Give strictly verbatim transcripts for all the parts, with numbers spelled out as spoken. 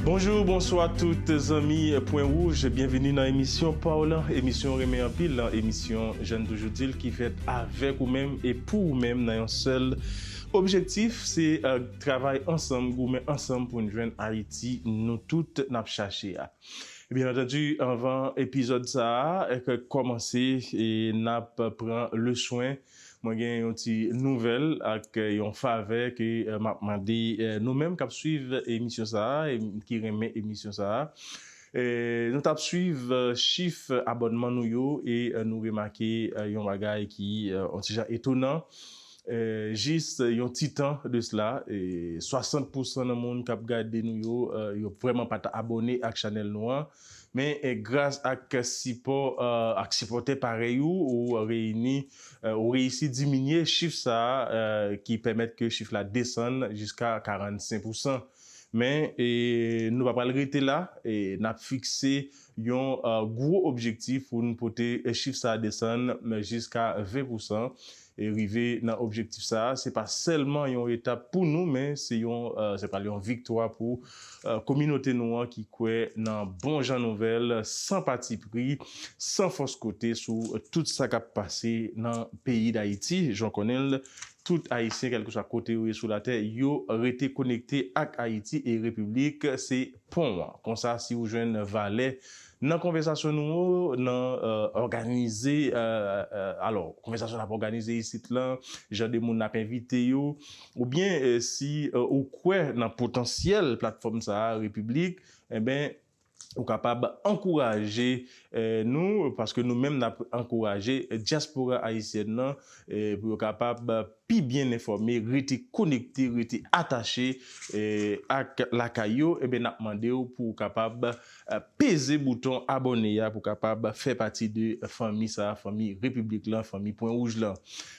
Bonjou, bonswa tout zanmi Pwen Wouj. Byenveni nan emisyon pa w lan, emisyon w renmen anpil lan, emisyon Jan n toujou di l ki fèt avèk ou menm e pou ou menm nan yon sèl objektif, se, eh, travay ansanm, goumen ansanm pou n jwenn Ayiti nou tout n ap chache a. Byen antandi, anvan epizòd sa a, eh, kòmanse, e n ap pran le swen Mwen gen yon ti nouvèl ak yon favè ke, eh, m ap mande, eh, nou menm k ap swiv emisyon sa a, e ki renmen emisyon sa a. Eh, nou t ap swiv, eh, chif abònman nou yo e, eh, nou remake, eh, yon bagay ki, eh, yon ti jan etonan. Eh, jis yon ti tan de sila, eh, swasant pousan nan moun k ap gade nou yo, eh, yo vrèman pa t abòne ak chanèl nou an. Men, eh, gras ak sipò, eh, ak sipòtè parèy ou, ou reyini, eh, ou reyisi diminye chif sa a, eh, ki pèmèt ke chif la desann jiska karannsenk pousan. Men, eh, nou pa pral rete la, eh, n ap fikse yon, eh, gwo objektif pou n pote, eh, chif sa a desann, eh, jiska ven pousan. E rive nan objektif sa a, se pa sèlman yon etap pou nou, men se yon, eh, se pral yon viktwa pou, eh, kominote nou an ki kwè nan bon jan nouvèl, san patipri, san fòs kote sou tout sa k ap pase nan peyi Dayiti. Jan w konnen l, tout Ayisyen, kèlkeswa kote yo ye sou latè, yo rete konekte ak Ayiti e Repiblik se pon an. Konsa, si w jwenn valè nan konvèsasyon nou yo, nan, eh, òganize, eh, eh, alò, konvèsasyon n ap òganize isit lan, jan de moun n ap envite yo, oubyen, eh, si, eh, ou kwè nan potansyèl platfòm sa a, Repiblik, enben, ou kapab ankouraje, eh, nou, paske nou menm n ap ankouraje dyaspora ayisyèn nan, eh, pou yo kapab pi byen enfòme, rete konekte, rete atache, eh, ak lakay yo, ebyen, n ap mande w pou w kapab, eh, peze bouton abòne a, pou w kapab fè pati de fanmi sa a, fanmi Repiblik lan, fanmi Pwen Wouj lan.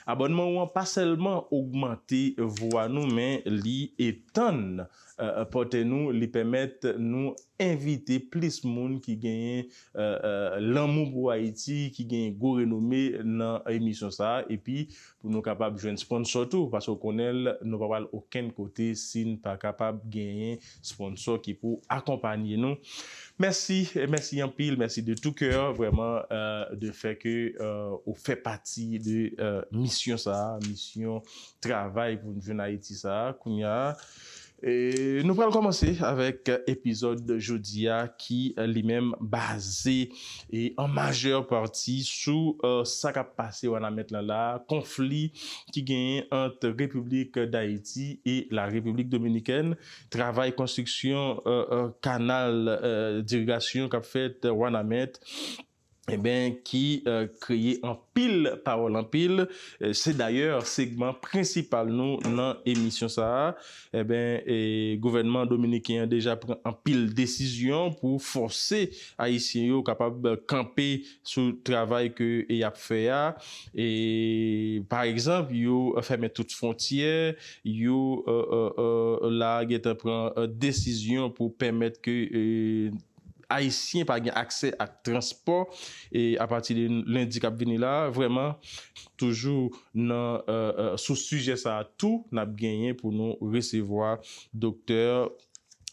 Abònman ou an pa sèlman ogmante vwa nou, men li etann, eh, pòtè nou, li pèmèt nou envite plis moun ki genyen, eh, eh, lanmou pou Ayiti, ki genyen gwo renome nan emisyon sa a, epi pou nou kapab jwenn sponsò tou, paske w konnen l, nou pa pral okenn kote si n pa kapab genyen sponsò ki pou akonpanye nou. Mèsi, eh, mèsi anpil, mèsi de tout cœur, vrèman, eh, de fè ke, eh, ou fè pati de, eh, misyon sa a, misyon travay pou n jwenn Ayiti sa a. Kounye a, E nou pral kòmanse avèk epizòd jodi a ki, eh, li menm baze e an majè pati sou, eh, sa k ap pase Wanament lan la, konfli ki genyen ant Repiblik Dayiti e la Repiblik Dominikèn, travay konstriksyon, eh, eh, kanal, eh, dirigasyon k ap fèt Wanament, enben, ki, eh, kreye anpil pawòl anpil. Eh, se dayè segman prensipal nou nan emisyon sa a. Enben, eh, gouvènman dominiken an deja pran anpil desizyon pou fòse Ayisyen yo kapab kanpe sou travay ke y ap fè a. E, pa egzanp, yo fèmen tout fwontyè, yo, eh, eh, eh, la gentan pran, eh, desizyon pou pèmèt ke, eh, Ayisyen pa gen aksè ak transpò, e apati de lendi k ap vini la, vrèman, toujou nan, eh, eh, sou sijè sa a tou, n ap genyen pou nou resevwa Doktè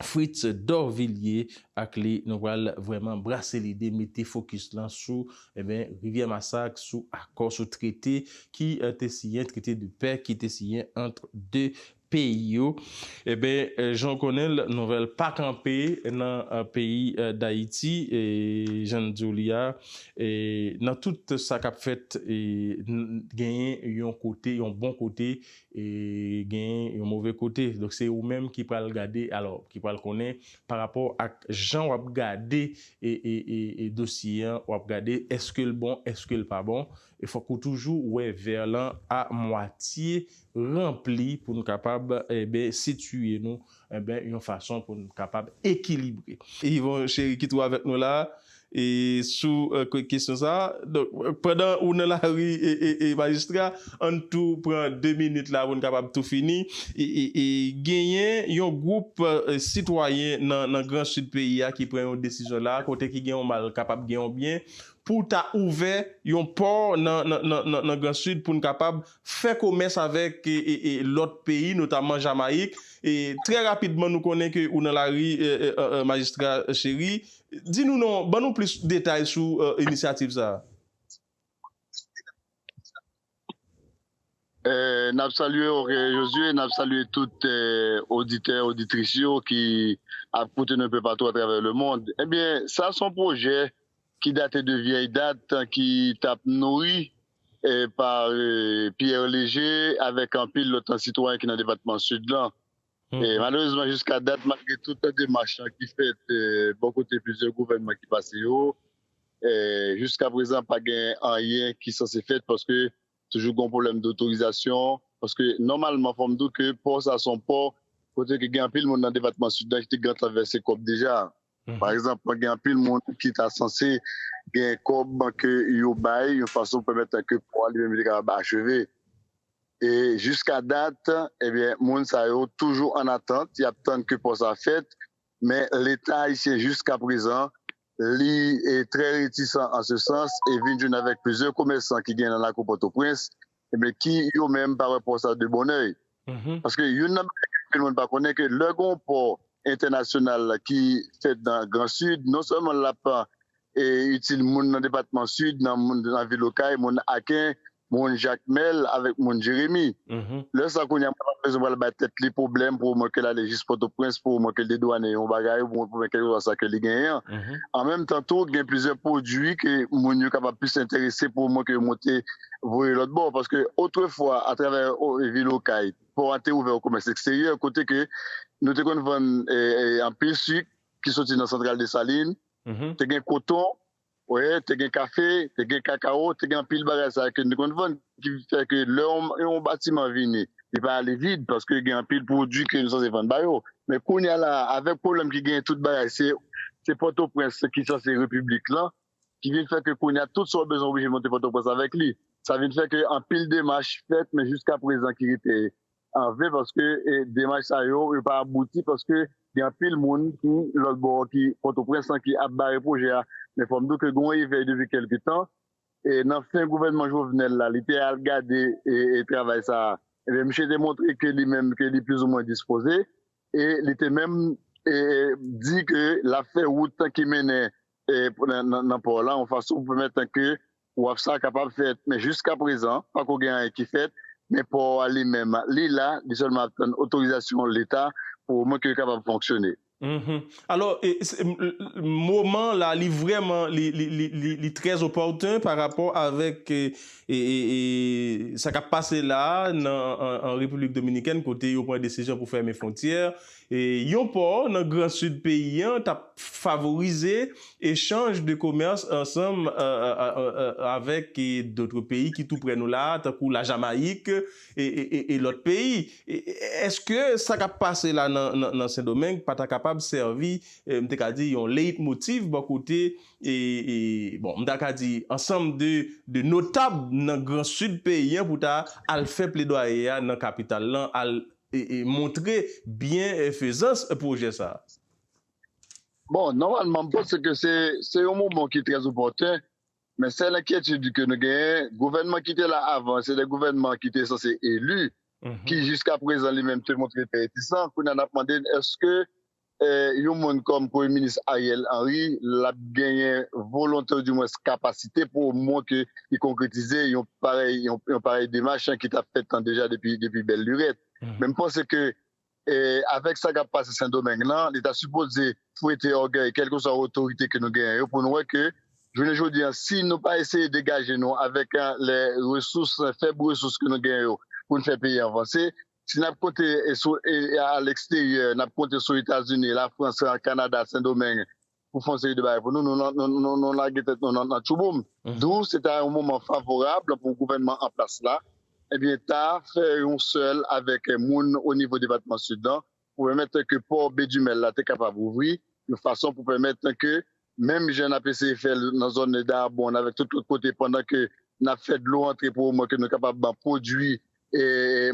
Fritz Dorvillier ak li, nou pral vrèman brase lide, mete fokis lan sou, enben, Rivyè Masak, sou akò, sou trete ki, eh, te siyen, trete de pè ki te siyen ant de peyi yo. Enben, eh, jan w konnen l, nouvèl pa kanpe nan, eh, peyi, eh, Dayiti, e jan n di w li a, e nan tout sa k ap fèt, e n-, genyen yon kote, yon bon kote, e genyen yon move kote. Donk, se ou menm ki pral gade, alò, ki pral konnen pa rapò ak jan w ap gade e, e, e, e dosye an, w ap gade èske l bon, èske l pa bon. E fòk ou toujou wè vè lan a mwatye ranpli pou n kapab, enben, sitiye nou, enben, yon fason pou n kapab ekilibre. Yvon Chéry ki tou avèk nou la, e sou, eh, ke-, kesyon sa a. Donk, pandan ou nan lari, e, e, e majistra, ann tou pran de minit la pou n kapab tou fini. E, e, e genyen yon gwoup, eh, sitwayen nan, nan Gran Sid peyi a ki pran yon desizyon la, kote ki gen yon mal kapab gen yon byen, pou ta ouvè yon pò nan, nan, nan, nan, nan Gran Sid pou n kapab fè komès avèk e, e, e, lòt peyi, notamman Jamayik. E, trè rapidman, nou konnen ke ou nan lari, e, e, e, e, Majistra Chéry. Di nou non, ban nou plis detay sou e, inisyativ sa a. Eh, n ap salye w, eh, Josué, n ap salye tout eh, oditè, oditris yo ki ap koute nou enpe patou atravè lemond. Ebyen, sa se yon pwojè ki date de vyèy dat, ki t ap nouri eh, pa eh, Pierre Léger avèk anpil lòt sitwayen ki nan depatman Sid lan. E malerezman, jiska dat, malgre tout demach ki fèt eh, bò kote plizyè gouvènman ki pase yo, eh, jiska prezan pa gen anyen ki sanse fèt paske toujou gen pwoblèm dotorizasyon. Paske nòmalman, fò m di w ke pò sa se yon pò kote ke gen anpil moun nan depatman Sid lan ki te gen travèse kòb deja. Pa egzanp, gen anpil moun ki ta sanse gen kòb ke yo bay yon fason pou pèmèt ke pò a li menm li te kapab acheve. E jiska dat, ebyen, moun sa yo toujou an atant, y ap tann ke pò sa fèt, men Leta ayisyen jiska prezan, li e, trè retisan an se sans e vin jwenn avèk plizyè komèsan ki gen nan lakou Pòtoprens, ebyen, ki yo menm pa wè pò sa de bon èy. Paske youn nan bagay ke anpil moun pa konnen ke lè gen yon pò entènasyonal ki fèt nan Gran Sid, non sèlman l ap e, itil moun nan depatman Sid, nan, moun, nan vil Okay, moun Aken, moun Jakmèl avèk moun Jeremi. Lè sa kounye a, moun pa bezwen pral bay tèt li pwoblèm pou mwen ke l ale jis Pòtoprens, pou mwen ke l dedwannen yon bagay, pou mwen, pou mwen kèlkeswa sa ke li genyen an. An menm tan tou, gen plizyè pwodui ke moun yo kapab plis enterese pou mwen ke yo monte voye lòt bò. Paske otrefwa, atravè o, vil Okay, pò a te ouvè o komès eksteryè, kote ke nou te konn vann e, e, anpil sik ki soti nan Santral Desalin, te gen koton, wi, te gen kafe, te gen kakawo, te gen anpil bagay sa ke nou konn vann, ki fè ke lè yon, yon batiman vini, li pa ale vid, paske gen anpil pwodui ke nou sanse vann ba yo. Men kounye a la, avèk pwoblèm ki genyen tout bagay, se, se Pòtoprens ki sanse repiblik lan, ki vin fè ke kounye a, tout sa w bezwen oblije monte Pòtoprens avèk li. Sa vin fè ke anpil demach fèt, men jiska prezan ki rete an ven, paske e, demach sa yo, yo pa abouti, paske gen anpil moun ki lòt bò ki Pòtoprens lan ki ap bare pwojè a. Men fò m di w ke gen yon evèy depi kèlke tan. E nan fen gouvènman Jovenel la, li te al gade e, e travay sa a. Ebyen, misye te montre ke li menm, ke li plizoumwen dispoze. E li te menm e, di ke l ap fè wout ki mennen e, pou, nan, nan, nan pò la, yon fason pou pèmèt ke wòf sa kapab fèt. Men jiska prezan, pako gen anyen ki fèt, men pò a li menm, li la, li sèlman ap tann otorizasyon Leta pou omwen ke l kapab fonksyone. Alò, e, se, m, m, moman la, li vrèman, li, li, li, li, li trè opòten pa rapò avèk e, e, e, e, sa k ap pase la a nan, an, an Repiblik Dominikèn, kote yo pran desizyon pou fèmen fwontyè. E, yon pò nan Gran Sid peyi an t ap favorize echanj de komès ansanm e, e, e, e, e, avèk e, dòt peyi ki tou prè nou la a, tankou Lajamayik e, e, e, e lòt peyi. E, e, èske sa k ap pase la nan, nan, nan Sendomeng pa ta kapab sèvi, e, m te ka di, yon leyitmotiv bò kote, e, e, bon, m ta ka di, ansanm de, de notab nan Gran Sid peyi an pou ta al fè pledwaye a nan kapital lan, al e, e, montre byenfezans pwojè sa a? Bon, nòmalman, m panse ke se, se yon moman ki trè opòten, men sèl enkyetid ke nou genyen, gouvènman ki te la avan, se de gouvènman ki te sanse eli, ki jiska prezan li menm te montre trè retisan. Kounye a n ap mande n èske e, yon moun kòm Premye Minis Ariel Henry, l ap genyen volonte, oudimwens kapasite, pou omwen ke li konkretize yon parèy, yon, yon parèy demach ki t ap fèt lan deja depi, depi bèl lirèt. Men m panse ke, e, avèk sa k ap pase Sendomeng lan, li ta sipoze fwete ògèy kèlkeswa otorite ke nou genyen yo, pou nou wè ke, jounen jodi a, si nou pa eseye degaje nou avèk e, lè resous, fèb resous ke nou genyen yo, pou n fè peyi a vanse, si n ap konte e sou, e, a leksteryè, n ap konte sou Etazini, Lafrans, Kanada, Sendomeng, pou fè yon seri de bagay pou nou, nou, nou, nou, nou lage tèt nou nan, nan tchouboum. Dou, se ta yon moman favorab pou gouvènman an plas la, ebyen, ta fè yon sèl avèk moun o nivo depatman Sid lan, pou pèmèt ke pò Bedimèl la te kapab ouvri, yon fason pou pèmèt ke, menm jan n ap eseye fè l nan zòn Dabon, avèk tout lòt kote, pandan ke n ap fè dlo antre pou omwen ke nou kapab pwodui e,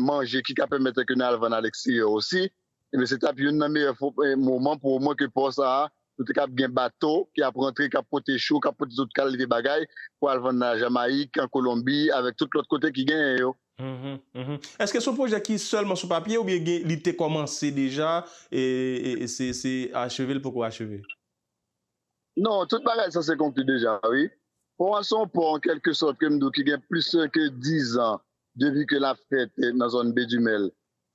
manje ki ka pèmèt ke n al vann aleksteryè osi, ebyen, se t ap youn nan meyè fo, e, moman pou omwen ke pò sa a, nou te kab gen bato ki ap rantre, k ap pote chou, k ap pote tout kalite bagay pou al vann nan Jamayik, an Kolonbi, avèk tout lòt kote ki genyen yo. Mhm, mhm. Èske se yon pwojè ki sèlman sou papye oubyen gen, li te kòmanse deja e, e, e se, se acheve, l poko acheve? Non, tout bagay sanse konkli deja, wi. Pò a se yon pò, an kèlke sòt, ke m di w, ki gen plis ke dizan depi ke l ap fèt, eh, nan zòn Bedimèl.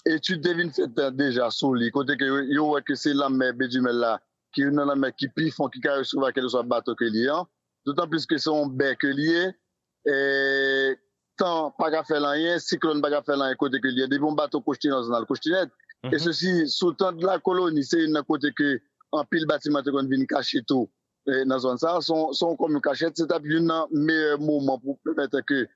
Etid te vin fèt, eh, deja sou li, kote ke yo, yo wè ke se lanmè Bedimèl la, ki youn nan lanmè ki pi fon, ki ka resevwa kèlkeswa bato ke li ye an. Dotan plis ke se yon bè ke li ye, eh, tan pa ka fè l anyen, siklòn pa ka fè l anyen kote ke li ye. Depi yon bato kwochte nan zòn nan, l kwochte nèt. E sesi, sou tan de la koloni, se youn nan kote ke anpil batiman te konn vin kache tou, eh, nan zòn sa. Se yon, se yon kòm yon kachèt, se t ap youn nan meyè moman pou pèmèt ke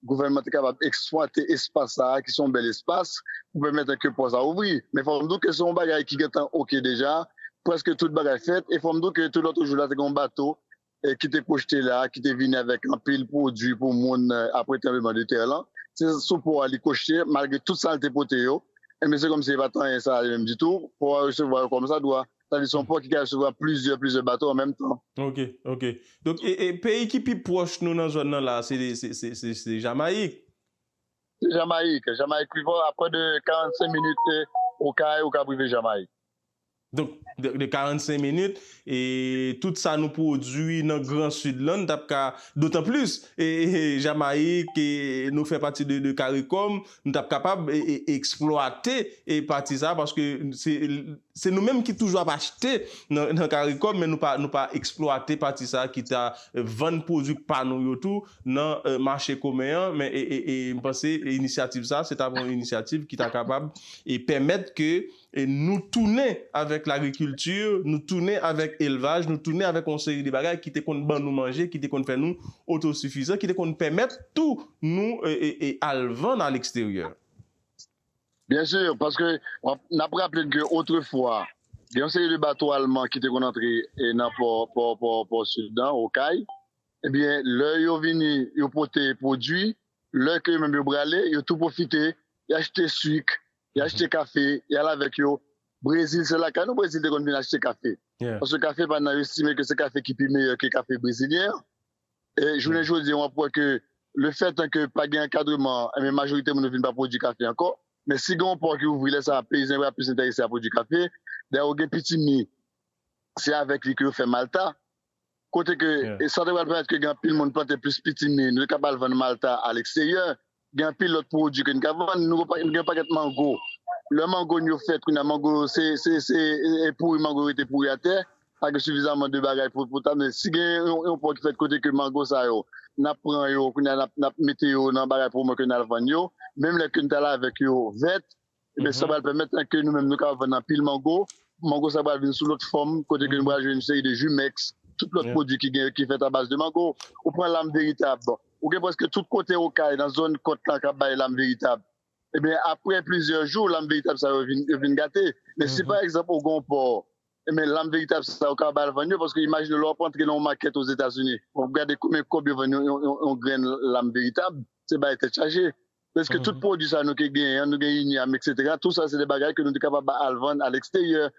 gouvènman te kapab eksplwate espas sa a, ki se yon bèl espas, pou pèmèt ke pò sa a ouvri. Men fò m di w ke se yon bagay ki gentan oke deja, prèske tout bagay fèt, e fò m di w ke tou lòt jou la te gen yon bato, eh, ki te kwochte la, ki te vini avèk anpil pwodui pou moun, eh, apre tranbleman de tè lan. Se sou pò a li kwochte, malgre tout sa l te pote yo. Enben, se kòmsi e pa t anyen sa li menm ditou. Pò a resevwa yo kòmsadwa. Sa vle di se yon pò ki ka resevwa plizyè, plizyè bato an menm tan. Ok, ok. Donk, e, e peyi ki pi pwòch nou nan zòn nan la, se, se, se, se, se Jamayik. Se Jamayik. Jamayik pi pwòch, apre de karannsenk minit, eh, Okay, ou ka rive Jamayik. Donk, de, de karannsenk minit, e tout sa nou pwodui nan Gran Sid lan, nou t ap ka, dotan plis, e, e, e Jamayik, e nou fè pati de, de Karikòm, nou t ap kapab e, e, eksplwate e pati sa, paske se, se nou menm ki toujou ap achte nan, nan Karikòm, men nou pa, nou pa eksplwate pati sa ki ta, eh, vann pwodui pa nou yo tou nan, eh, mache komen an. Men e, e, e, m panse inisyativ sa, se ta yon inisyativ ki ta kapab e pèmèt ke e nou tounen avèk lagrikilti, nou tounen avèk elvaj, nou tounen avèk yon seri de bagay ki te konn ban nou manje, ki te konn fè nou otosifizan, ki te konn pèmèt tou nou e, e, e al vann aleksteryè. Byen si, paske n ap raple n ke otrefwa, gen yon seri de bato alman ki te konn antre e nan pò, pò, pò, pò sid lan, Okay. Ebyen, lè yo vini, yo pote pwodui, lè ke yo menm yo prale, yo tou pwofite, y achte sik, y achte kafe, y al avèk yo. Brezil, se lakay nou Brezil te konn vin achte kafe. Paske kafe pa nan yo estime ke se kafe ki pi meyè ke kafe brezilyen an. E jounen jodi a, w ap wè ke lefètan ke pa gen ankadreman, enben majorite moun yo vin pa pwodui kafe ankò. Men si gen yon pò ki ouvri, lè sa a, peyizan yo pral plis enterese a pwodui kafe. Dayè, ou gen pitimi, se avèk li ke yo fè malta. Kote ke, e sa te pral pèmèt ke gen anpil moun plante plis pitimi, nou te kapab al vann malta aleksteryè. Gen anpil lòt pwodui ke n ka vann. Nou gen pa-, gen yon pakèt mango. Lè mango n yo fèt, kounye a mango yo, se, se, se, e, e pouri mango yo rete pouri atè. Pa gen sifizaman de bagay pou, pou ta, men si gen yon, yon pò ki fèt kote ke mango sa yo, n ap pran yo, kounye a n ap, n ap mete yo nan bagay pou mwen ke n al vann yo. Menm lè ke n t al avèk yo vèt, ebyen, sa pral pèmèt ke nou menm nou ka vann anpil mango. Mango sa pral vin sou lòt fòm, kote ke nou pral jwenn yon seri de jimèks, tout lòt pwodui ki gen, ki fèt a baz de mango. Ou pran Lam Veritab. Ou gen prèske tout kote Okay, nan zòn kòt la, k ap bay Lam Veritab. Ebyen, apre plizyè jou, Lam Veritab sa yo vin, yo vin gate. Men si, pa egzanp, ou gen yon pò, ebyen, Lam Veritab sa yo kapab al vann yo, paske imajine lè w ap antre nan yon makèt Ozetazini, w ap gade konbyen kòb yo vann yon, yon, yon, yon grenn Lam Veritab, se bagay tèt chaje. Prèske tout pwodui sa nou ke genyen an, nou gen inyam, etsetera. Tou sa, se de bagay ke nou te kapab al vann aleksteryè.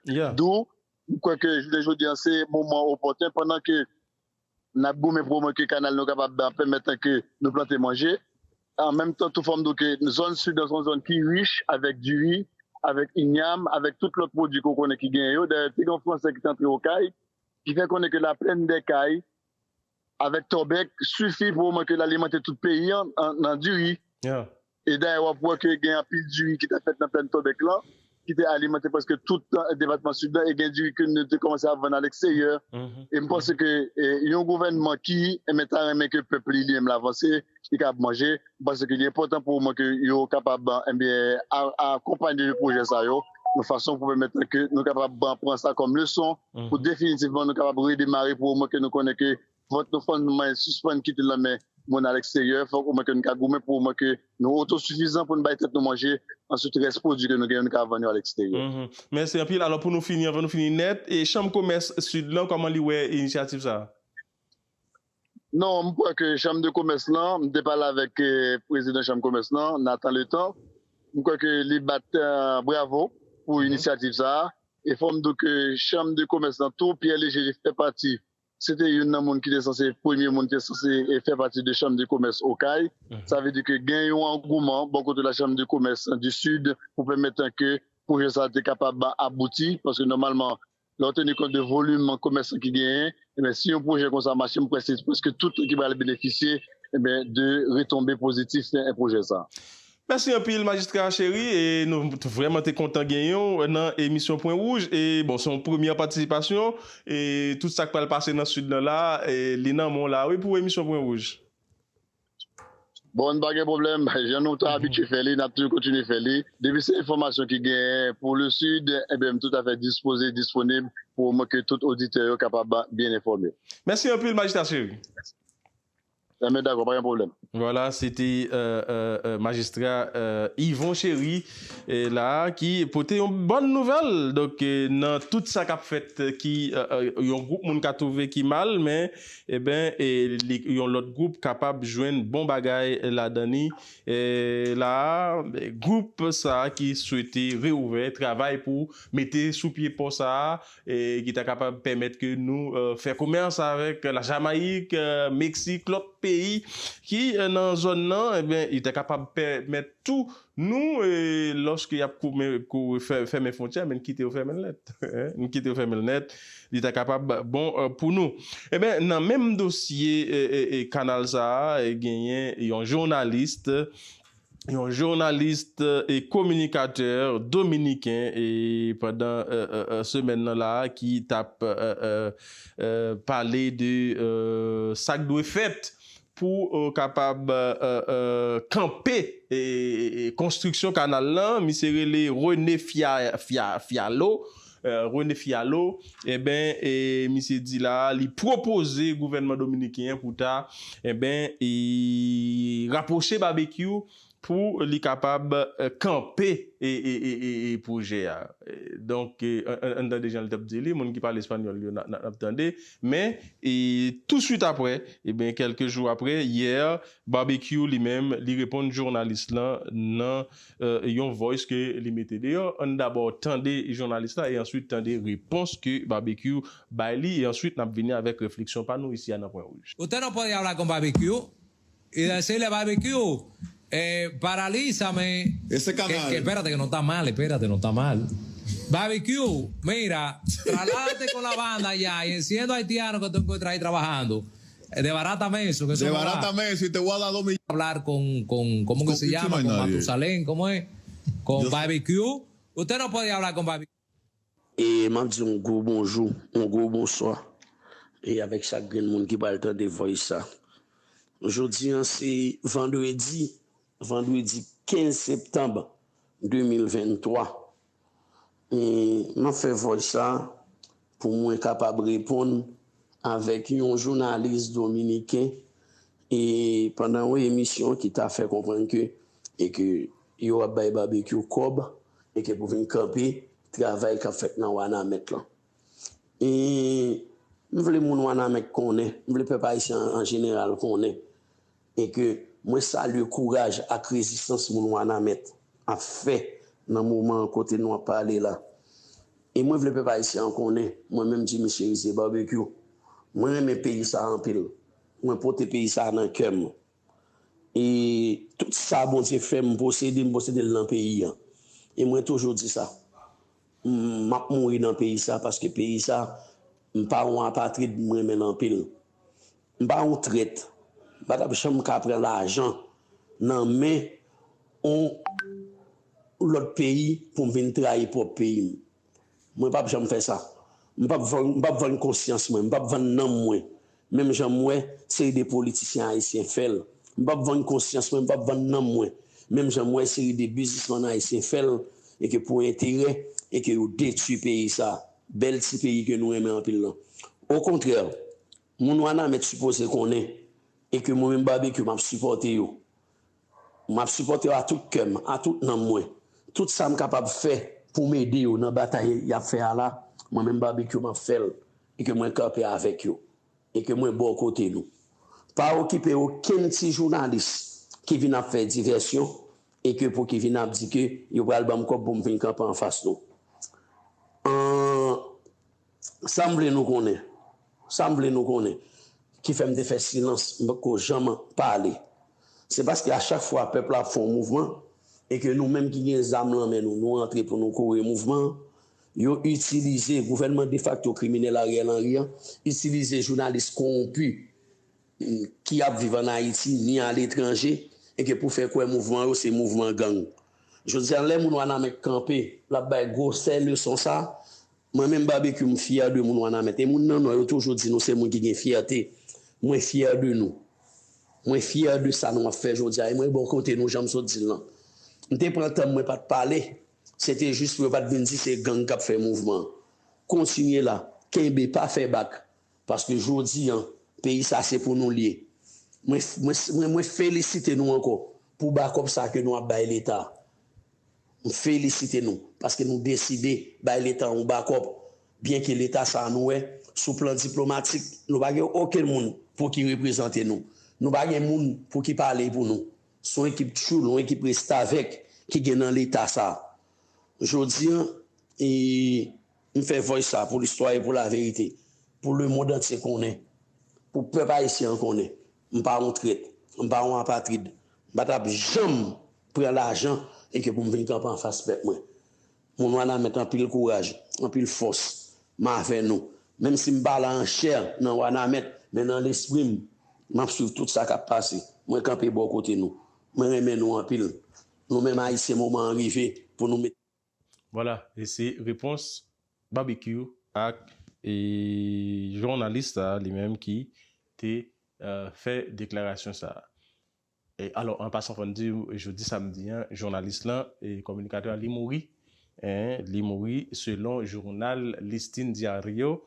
Dou, m kwè ke jounen jodi a, se moman opòten, pandan ke n ap goumen pou mwen ke kanal nou kapab pèmèt ke nou plante manje. An menm tan tou, fò m di w ke zòn sid lan se yon zòn ki rich avèk diri, avèk inyam, avèk tout lòt pwodui ke w konnen ki genyen yo. Dayè, te gen yon Fransè ki te antre Okay, ki fè konnen ke laplèn dè Kay, avèk Tòbèk, sifi pou mwen ke l alimante tout peyi an, an, nan diri. E dayè, w ap wè ke gen anpil diri ki ta fèt nan plèn Tòbèk lan, ki te alimante prèske tout, eh, depatman sid lan, e gen diri ke nou te kòmanse ap vann aleksteryè. E m panse ke, eh, yon gouvènman ki, enben, ta renmen ke pèp li, li menm, l avanse, li kapab manje, m panse ke li enpòtan pou mwen ke yo kapab, enben, a-, akonpanye pwojè sa yo, yon fason pou pèmèt ke nou kapab pran sa kòm leson, pou definitivman nou kapab redemare, pou mwen ke nou konnen ke vant nou fò n sispann kite l nan men moun aleksteryè, fòk omwen ke nou ka goumen pou omwen ke nou otosifizan pou n bay tèt nou manje, answit rès pwodui ke nou genyen, nou ka vann yo aleksteryè. Mèsi anpil. Alò, pou nou fini, anvan nou fini nèt, e Chanm Komès Sid lan, kòman li wè inisyativ sa a? Non, m kwè ke Chanm de Komès lan, m te pale avèk, eh, prezidan Chanm Komès lan, Nathan Letan. M kwè ke li bat, eh, bravo pou inisyativ sa a. E fò m di w ke chanm de komès lan tou, Pierre Léger fè pati, se te youn nan moun ki te sanse, premye moun ki te sanse, e, fè pati de chanm de komès Okay. Sa vle di ke gen yon angouman bò kote la chanm de komès di Sid pou pèmèt ke pwojè sa a te kapab abouti, paske nòmalman, lè w teni kont de volim komès ki genyen, ebyen, si yon pwojè konsa mache, m kwè se prèske tout ki pral benefisye, ebyen, de retonbe pozitif, e, pwojè sa. Mèsi anpil, Majistra Chéry, e nou t-, vrèman te kontan genyen w nan emisyon Pwen Wouj. E, bon, se yon premyè patisipasyon, e tout sa k pral pase nan Sid nan la, e li nan men w la, wi, pou emisyon Pwen Wouj. Bon, pa gen pwoblèm. Jan nou ta abitye fè li, n ap toujou kontinye fè li. Depi se enfòmasyon ki genyen pou le Sid, ebyen, m toutafè dispoze, disponib pou mwen ke tout oditè yo kapab byen enfòme. Mèsi anpil, Majistra Chéry. Enben, dakò, pa gen pwoblèm. Vwala, se te, euh, euh, euh, Majistra, euh, Yvon Chéry, euh, la, ki pote yon bòn nouvèl. Donk, euh, nan tout sa k ap fèt, euh, ki, euh, euh, yon gwoup moun ka twouve ki mal, men, eben, e, li, yon lòt gwoup kapab jwenn bon bagay ladan li. E, la, gwoup sa a ki swete reouvè, travay pou mete sou pye pò sa a, e, ki ta kapab pèmèt ke nou, euh, fè komès avèk la Jamayik, euh, Meksik, lòt peyi ki, euh, nan zòn nan, eben, li ta kapab pèmèt tou nou, e, lòske y ap koupe, kou-, fè-, fèmen fwontyè, men n kite yo fèmen l nèt. N kite yo fèmen l nèt. Li ta kapab bon, euh, pou nou. Eben, nan menm dosye, e, e, e, kanal sa a, e, genyen yon jounalis, yon jounalis e kominikatè dominiken, e pandan, euh, euh, euh, semèn nan la, ki t ap, euh, euh, euh, pale de, euh, sa k dwe fèt pou, euh, kapab, euh, euh, kanpe, e, e, e, konstriksyon kanal lan. Misye rele René Fia-, Fia-, Fialo. Euh, René Fialo, eben, e, misye di la, li pwopoze gouvènman dominiken an pou ta, eben, e, rapwoche Babekyou pou li kapab, euh, kanpe, e, e, e, e, e pwojè a. E, donk, e, an, an, ann tande jan l t ap di li, moun ki pale espanyòl yo, n a, n a, n ap tande. Men, e, touswit apre, eben, kèlke jou apre, yè, Babekyou li menm, li reponn jounalis lan nan, euh, yon voice ke li mete deyò. Ann dabò tande jounalis la e answit tande repons ke Babekyou bay li, e answit n ap vini avèk refleksyon pa nou isi a nan Pwen Wouj. Usted no puede hablar con Barbecue y decirle, Barbecue, eh, paralízame. Ese canal. Que, que, espérate, que no está mal, espérate, no está mal. Barbecue, mira, trasládate con la banda allá y enciendo haitianos que tú encuentras ahí trabajando. Eh, desbarátame eso, que eso no va. Desbarátame eso y te voy a dar dos millones. Hablar con, con, ¿cómo que se llama? Con Matusalén, ¿cómo es? Con Barbecue. Usted no puede hablar con Barbecue. E m ap di yon gwo bonjou, yon gwo bonswa. E avèk chak grenn moun ki pral tande voice sa. Jodi a, se vandredi, vandredi kenz septanm de mil venntwa. E m ap fè voice sa pou mwen kapab reponn avèk yon jounalis dominiken, e pandan yon emisyon ki ta fè konprann ke, e ke yo ap bay Babekyou kòb, e ke pou vin kanpe travay k ap fèt nan Wanament lan. E m vle moun Wanament konnen, m vle pèp ayisyen an, an jeneral konnen, e ke mwen salye kouraj ak rezistans moun Wanament ap fè nan moman an kote nou ap pale la. E mwen vle pèp ayisyen an konnen, mwen menm Jimmy Chérizier Barbecue, mwen renmen peyi sa a anpil. Mwen pote peyi sa a nan kè m. E tout sa Bondye fè m posede, m posede l nan peyi an. E mwen toujou di sa. M, m ap mouri nan peyi sa, paske peyi sa, m pa yon apatrid, m renmen l anpil. M pa yon trèt. M pa t ap janm ka pran lajan nan men yon lòt peyi pou m vin trayi pwòp peyi m. Mwen p ap janm fè sa. M p ap vann, m p ap vann konsyans mwen, m p ap vann nanm mwen. Menm jan m wè seri de politisyen ayisyen fè l. M p ap vann konsyans mwen, m p ap vann nanm mwen. Menm jan m wè seri de biznismann ayisyen fè l, e ke pou enterè, e ke yo detwi peyi sa, bèl ti peyi ke nou renmen anpil lan. Okontrè, moun Wanament sipoze konnen, e ke mwen menm Barbecue, m ap sipòte yo. M ap sipòte yo a tout kè m, a tout nanm mwen. Tout sa m kapab fè pou m ede yo nan batay y ap fè a la, mwen menm Barbecue m ap fè l, e ke mwen kanpe avèk yo, e ke mwen bò kote nou. Pa okipe okenn ti jounalis ki vin ap fè divèsyon, e ke pou ki vin ap di ke yo pral ban m kòb pou m vin kanpe anfas nou. An Sa m vle nou konnen, sa m vle nou konnen, ki fè m te fè silans, m poko janm pale. Se paske a chak fwa pèp la ap fè yon mouvman, e ke nou menm ki gen zam lan men nou, nou antre pou nou kore mouvman an, yo itilize gouvènman defakto kriminèl Ariel Henry an, itilize jounalis kowonpi ki ap viv ann Ayiti ni aletranje, e ke pou fè kwè mouvman yo se mouvman gang. Jodi a, lè moun Wanament kanpe, l ap bay gwosè leson sa, mwen menm Babekyou, m fyè de moun Wanament. E moun nan Nò yo toujou di nou se moun ki gen fyète. Mwen fyè de nou. Mwen fyè de sa nou ap fè jodi a. E mwen bò kote nou, jan m sot di l lan. M te pran tan m, mwen pa t pale. Se te jis pou yo pa t vin di se gang k ap fè mouvman an. Kontinye la. Kenbe, pa fè bak. Paske jodi a, peyi sa se pou nou l ye. Mwen, mwen, mwen, mwen felisite nou ankò pou bakòp sa ke nou ap bay Leta. M felisite nou paske nou deside bay Leta yon bakòp. Byenke Leta sa a nou wè, sou plan diplomatik, nou pa gen okenn moun pou ki reprezante nou. Nou pa gen moun pou ki pale pou nou. Se yon ekip tchoul, yon ekip restavèk ki gen nan Leta sa a. Jodi a, e, m fè voice sa pou listwa e pou laverite, pou lemonn antye konnen, pou pèp ayisyen an konnen. M pa yon trèt, m pa yon apatrid. M pa t ap janm pran lajan e ke pou m vin kanpe anfas pèp mwen. Moun Wanament, anpil kouraj, anpil fòs. M avè nou. Menm si m pa la an chè nan Wanament, men nan lespri m, m ap swiv tout sa k ap pase. Mwen kanpe bò kote nou. Mwen renmen nou anpil. Nou menm Ayisyen, moman an rive pou nou mete. Vwala, e se repons Babekyou ak e, jounalis sa a li menm ki te e, fè deklarasyon sa a. E, alò, an pasan, fò n di, jodi samdi an, jounalis lan, e, kominikatè an, li mouri. En, li mouri, selon jounal Listin Diario.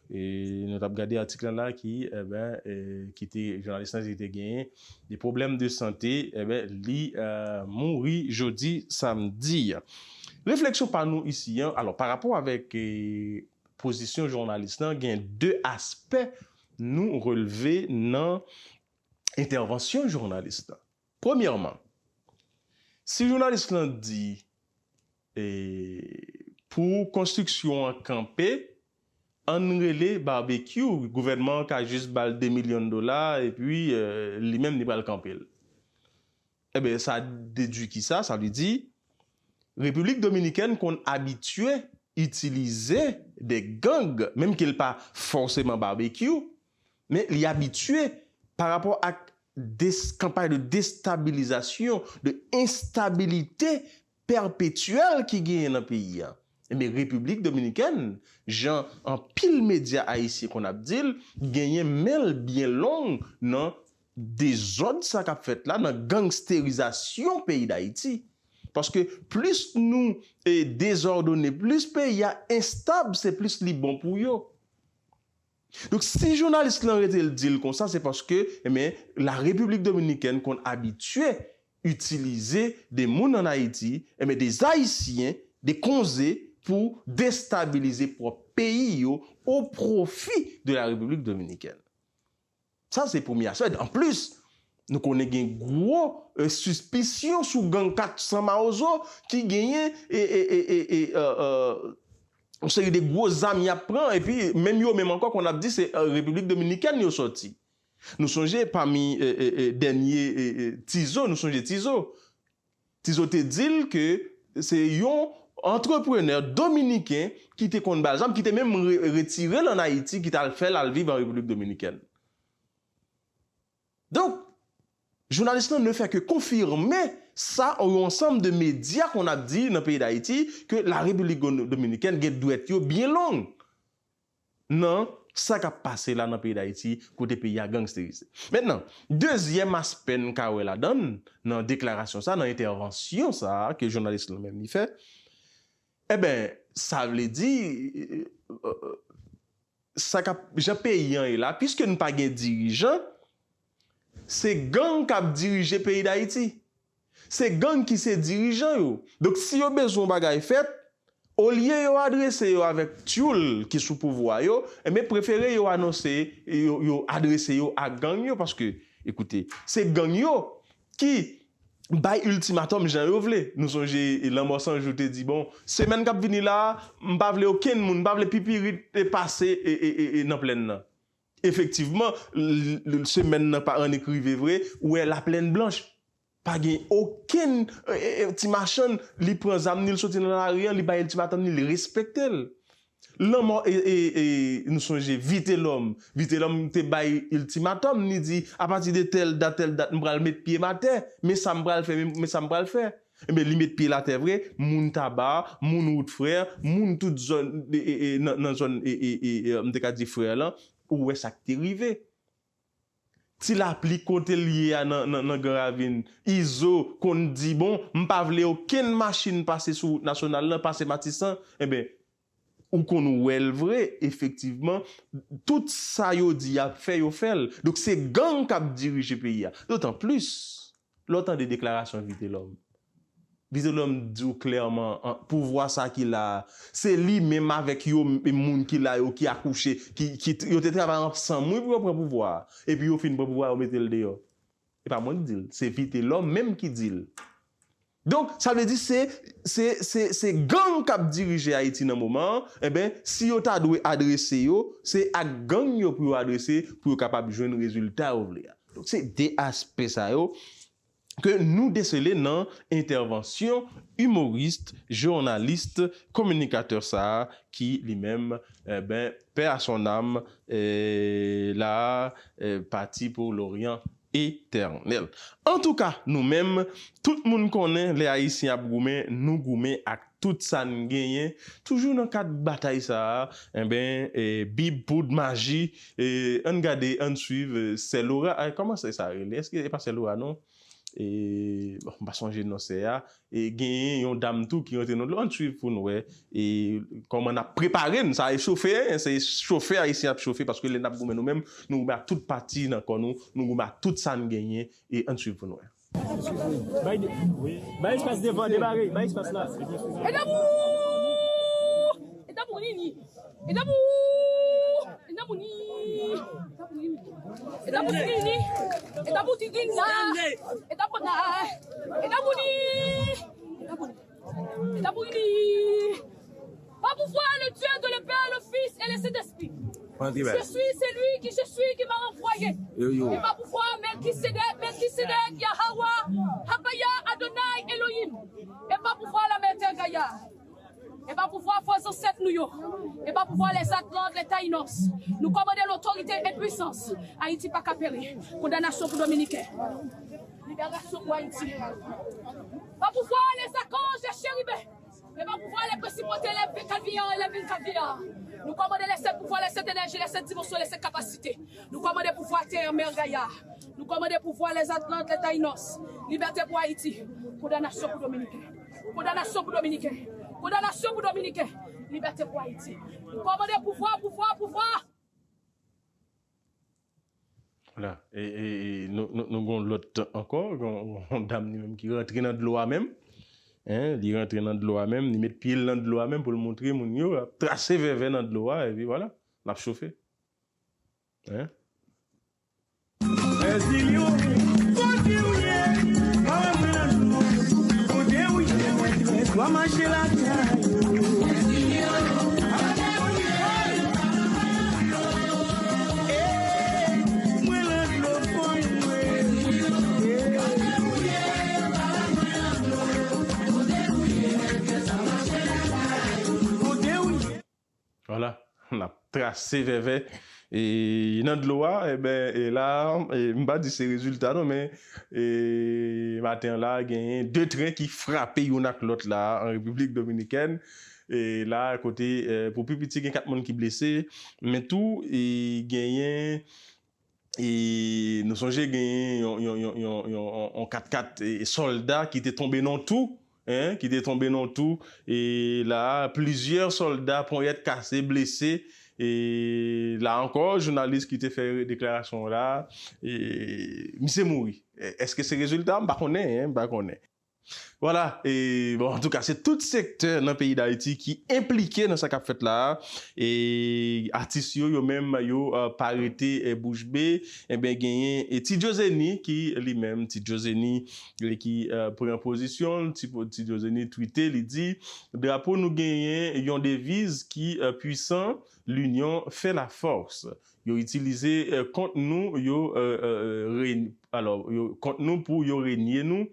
E, nou t ap gade atik lan la ki, e ben, e, ki te, jounalis lan ki te genyen de pwoblèm de sante, e ben, li e, mouri jodi samdi a. Refleksyon pa nou isi an, alò, pa rapò avèk e, pozisyon jounalis lan, gen de aspè nou relve nan entèvansyon jounalis lan. Premyèman, si jounalis lan di e, pou konstriksyon an kanpe, ann rele Babekyou, gouvènman an ka jis ba l de milyon dola, epi e, li menm li pral kanpe l. Enben, sa dedui ki sa? Sa vle di, Repiblik Dominikèn konn abitye itilize de gang, menm ke l pa fòseman Babekyou, men li abitye pa rapò ak des, kanpay de destabilizasyon, de enstabilite pèpetyèl ki genyen nan peyi a. Enben, Repiblik Dominikèn, jan anpil medya ayisyen konn ap di l, genyen men l byen long nan dezòd sa k ap fèt la, nan gangsterizasyon peyi Dayiti. Paske plis nou e, dezòdone, plis peyi a enstab, se plis li bon pou yo. Donk, si jounalis lan rete l di l konsa, se paske, enben, la Repiblik Dominikèn konn abitye itilize de moun ann Ayiti, enben, de Ayisyen, de konze pou destabilize pwòp peyi yo o pwofi de la Repiblik Dominikèn. Sa se premye aspè. Anplis, nou konnen gen gwo e, sispisyon sou gang kat san Mawozo ki genyen e, e, e, e, e, e, e, yon seri de gwo zam y ap pran, epi menm yo menm ankò konn ap di se e, Repiblik Dominikèn yo sòti. Nou sonje pami e, e, e, dènye e, e, Tizo, nou sonje Tizo. Tizo te di l ke se yon antreprenè dominiken ki te konn ba l zam, ki te menm re- retire l ann Ayiti, ki t al fè l al viv an Repiblik Dominikèn. Donk, jounalis lan ne fè ke konfime sa yon ansanm de medya konn ap di nan peyi Dayiti ke la Repiblik Dominikèn gen dwèt yo byen long nan sa k ap pase la nan peyi Dayiti, kote peyi a gangsterize. Mentnan, dezyèm aspè n ka wè ladan l, nan deklarasyon sa, nan entèvansyon sa ke jounalis lan menm li fè, enben, sa vle di, sa k ap, jan peyi an ye la, piske n pa gen dirijan, se gang k ap dirije peyi Dayiti. Se gang ki se dirijan yo. Donk, si yo bezwen yon bagay fèt, olye yo adrese yo avèk tyoul ki sou pouvwa yo, enben, prefere yo anonse, yo, yo adrese yo ak gang yo, paske, ekoute, se gang yo ki bay iltimatòm jan yo vle. Nou sonje, e, Lanmò San Jou te di, bon, semèn k ap vini la, m pa vle okenn moun, m pa vle pipirit te pase, e, e, e, e, nan plèn nan. Efektivman, l- l- semèn nan pa annik rive vre, ou wè laplèn blanch. Pa gen okenn, e, e, e, ti machann, li pran zam ni, l soti nan lari an, li bay iltimatòm ni, li respekte l. Lanmò, e, e, e, nou sonje Vitelòm. Vitelòm te bay iltimatòm, li di, apati de tèl dat, tèl dat, m pral met pye m atè, men sa m pral fè, men, men sa m pral fè. Ebyen, li met pye l atè vre, moun Taba, moun Wout Frè, moun tout zòn, e, e, e, nan, nan zòn, e, e, e, e, m te ka di Frè lan, ou wè sa k te rive. Ti Lapli kote l ye a nan, nan, nan Gran Ravin, Izo konn di, bon, m pa vle okenn machin pase sou wout nasyonal lan, pase Matisan, ebyen, ou konn wè l vre, efektivman, tout sa yo di y ap fè, yo fè l. Donk, se gang k ap dirije peyi a. Dotan plis, lè w tande deklarasyon Vitelòm. Vitelòm di w klèman, an, pouvwa sa ki la a, se li menm avèk yo, m- moun ki la yo, ki akouche, ki, ki t- yo te travay ansanm, wi, pou yo pran pouvwa a. Epi yo fin pran pouvwa a, yo mete l deyò. E pa mwen ki di l, se Vitelòm menm ki di l. Donk, sa vle di se, se, se, se gang k ap dirije Ayiti nan moman an, enben, si yo ta dwe adrese yo, se ak gang yo pou yo adrese, pou yo kapab jwenn rezilta yo vle a. Donk, se de aspè sa yo ke nou desele nan entèvansyon imoris, jounalis, kominikatè sa a ki li menm, enben, paix à son âme, e, la, e, parti pour l'Orient éternel. Antouka, nou menm, tout moun konnen lè Ayisyen ap goumen, nou goumen ak tout sa n genyen. Toujou nan kad batay sa a, enben, e, bib, poud, maji, e, ann gade, ann swiv, e, Sè Lora, e, kòman sè sa rele? Èske e pa Sè Lora, non? E, bon, m pa sonje non sè a. E genyen yon dam tou ki rantre nan dlo. Ann swiv pou n wè, e, kòman n ap prepare n. Sa e chofe, se chofe Ayisyen ap chofe, paske lè n ap goumen nou menm, nou goumen ak tout pati nan kò nou, nou goumen ak tout sa n genyen, e ann swiv pou n wè. Bay de- bay espas devan, debare, bay espas la. E dabou! E dabou, nini! E dabou! E dabou, nini! E dabou, nini! E dabou, nini! E dabou, nini! E dabou, na! E dabou, nini! E dabou, nini! E dabou, nini! Par pouvoir le Dieu, de le Père, le Fils et le Saint-Esprit. Je suis celui qui je suis qui m'a envoyé. Et par pouvoir Melchisédek, Melchisédek, Yahawah, Havaya, Adonai, Elohim. Et par pouvoir la Mère Terre Gaïa. Et par pouvoir fò zansèt nou yo. Et par pouvoir les Atlantes, les Taïnos. Nou kòmande lotorite e pwisans. Ayiti pa ka peri. Kondanasyon pou Dominiken. Liberasyon pou Ayiti. Par pouvoir les archanges, les chérubins. E pa pouvwa lè prensipalite, lè kalviya, lè vil kalviya. Nou kòmande lè sèt pouvwa, lè sèt enèji, lè sèt dimansyon, lè sèt kapasite. Nou kòmande pouvwa tè, mè Gaya. Nou kòmande pouvwa lè Atlant, lè Tayinos. Libète pou Ayiti. Kondanasyon pou Dominiken. Kondanasyon pou Dominiken. Kondanasyon pou Dominiken. Libète pou Ayiti. Nou kòmande pouvwa, pouvwa, pouvwa. Vwala. E, e, e nou, nou, nou gon lòt ankò, gon, gon dam li menm ki rantre nan dlo a menm. Hein, li rantre nan dlo a menm, li met pye l nan dlo a menm pou l montre moun yo, l ap trase vèvè nan dlo a, epi vwala, l ap chofe. Hein? Rèzilye w, kote w ye? Pa wè mwen nan dlo. Kote w ye? W a mache lakay ou. Mwen nan dlo fò mwen. Kote w ye? Vwala, n ap trase vèvè. E nan dlo a, e ben, e la, e m pa di se rezilta non, men, e maten an la, genyen de tren ki frape youn ak lòt la, an Repiblik Dominikèn. E la, kote, e, pou pi piti, gen kat moun ki blese, men tou, e genyen, e nou sonje genyen yon, yon, yon, yon, yon, yon kat kat, e, sòlda ki te tonbe nan tou, hein, ki te tonbe nan tou. E la, plizyè sòlda, ponyèt kase, blese. E la ankò, jounalis ki te fè deklarasyon la, e, misye mouri. E, èske se rezilta? M pa konnen, hein, m pa konnen. Vwala, e bon, antouka, se tout sektè nan peyi Dayiti ki enplike nan sa k ap fèt la a. E atis yo, yo menm, yo eh, pa rete eh, bouch be. Enben, genyen eh, Ti Djozeni ki li menm, Ti Djozeni eh, ki eh, pran pozisyon, Ti, Ti Djozeni twite, li di, drapo nou genyen yon deviz ki eh, pwisan, l'union fait la force. Yo itilize eh, kont nou, yo eh, eh, re- alò, yo kont nou pou yo renye nou,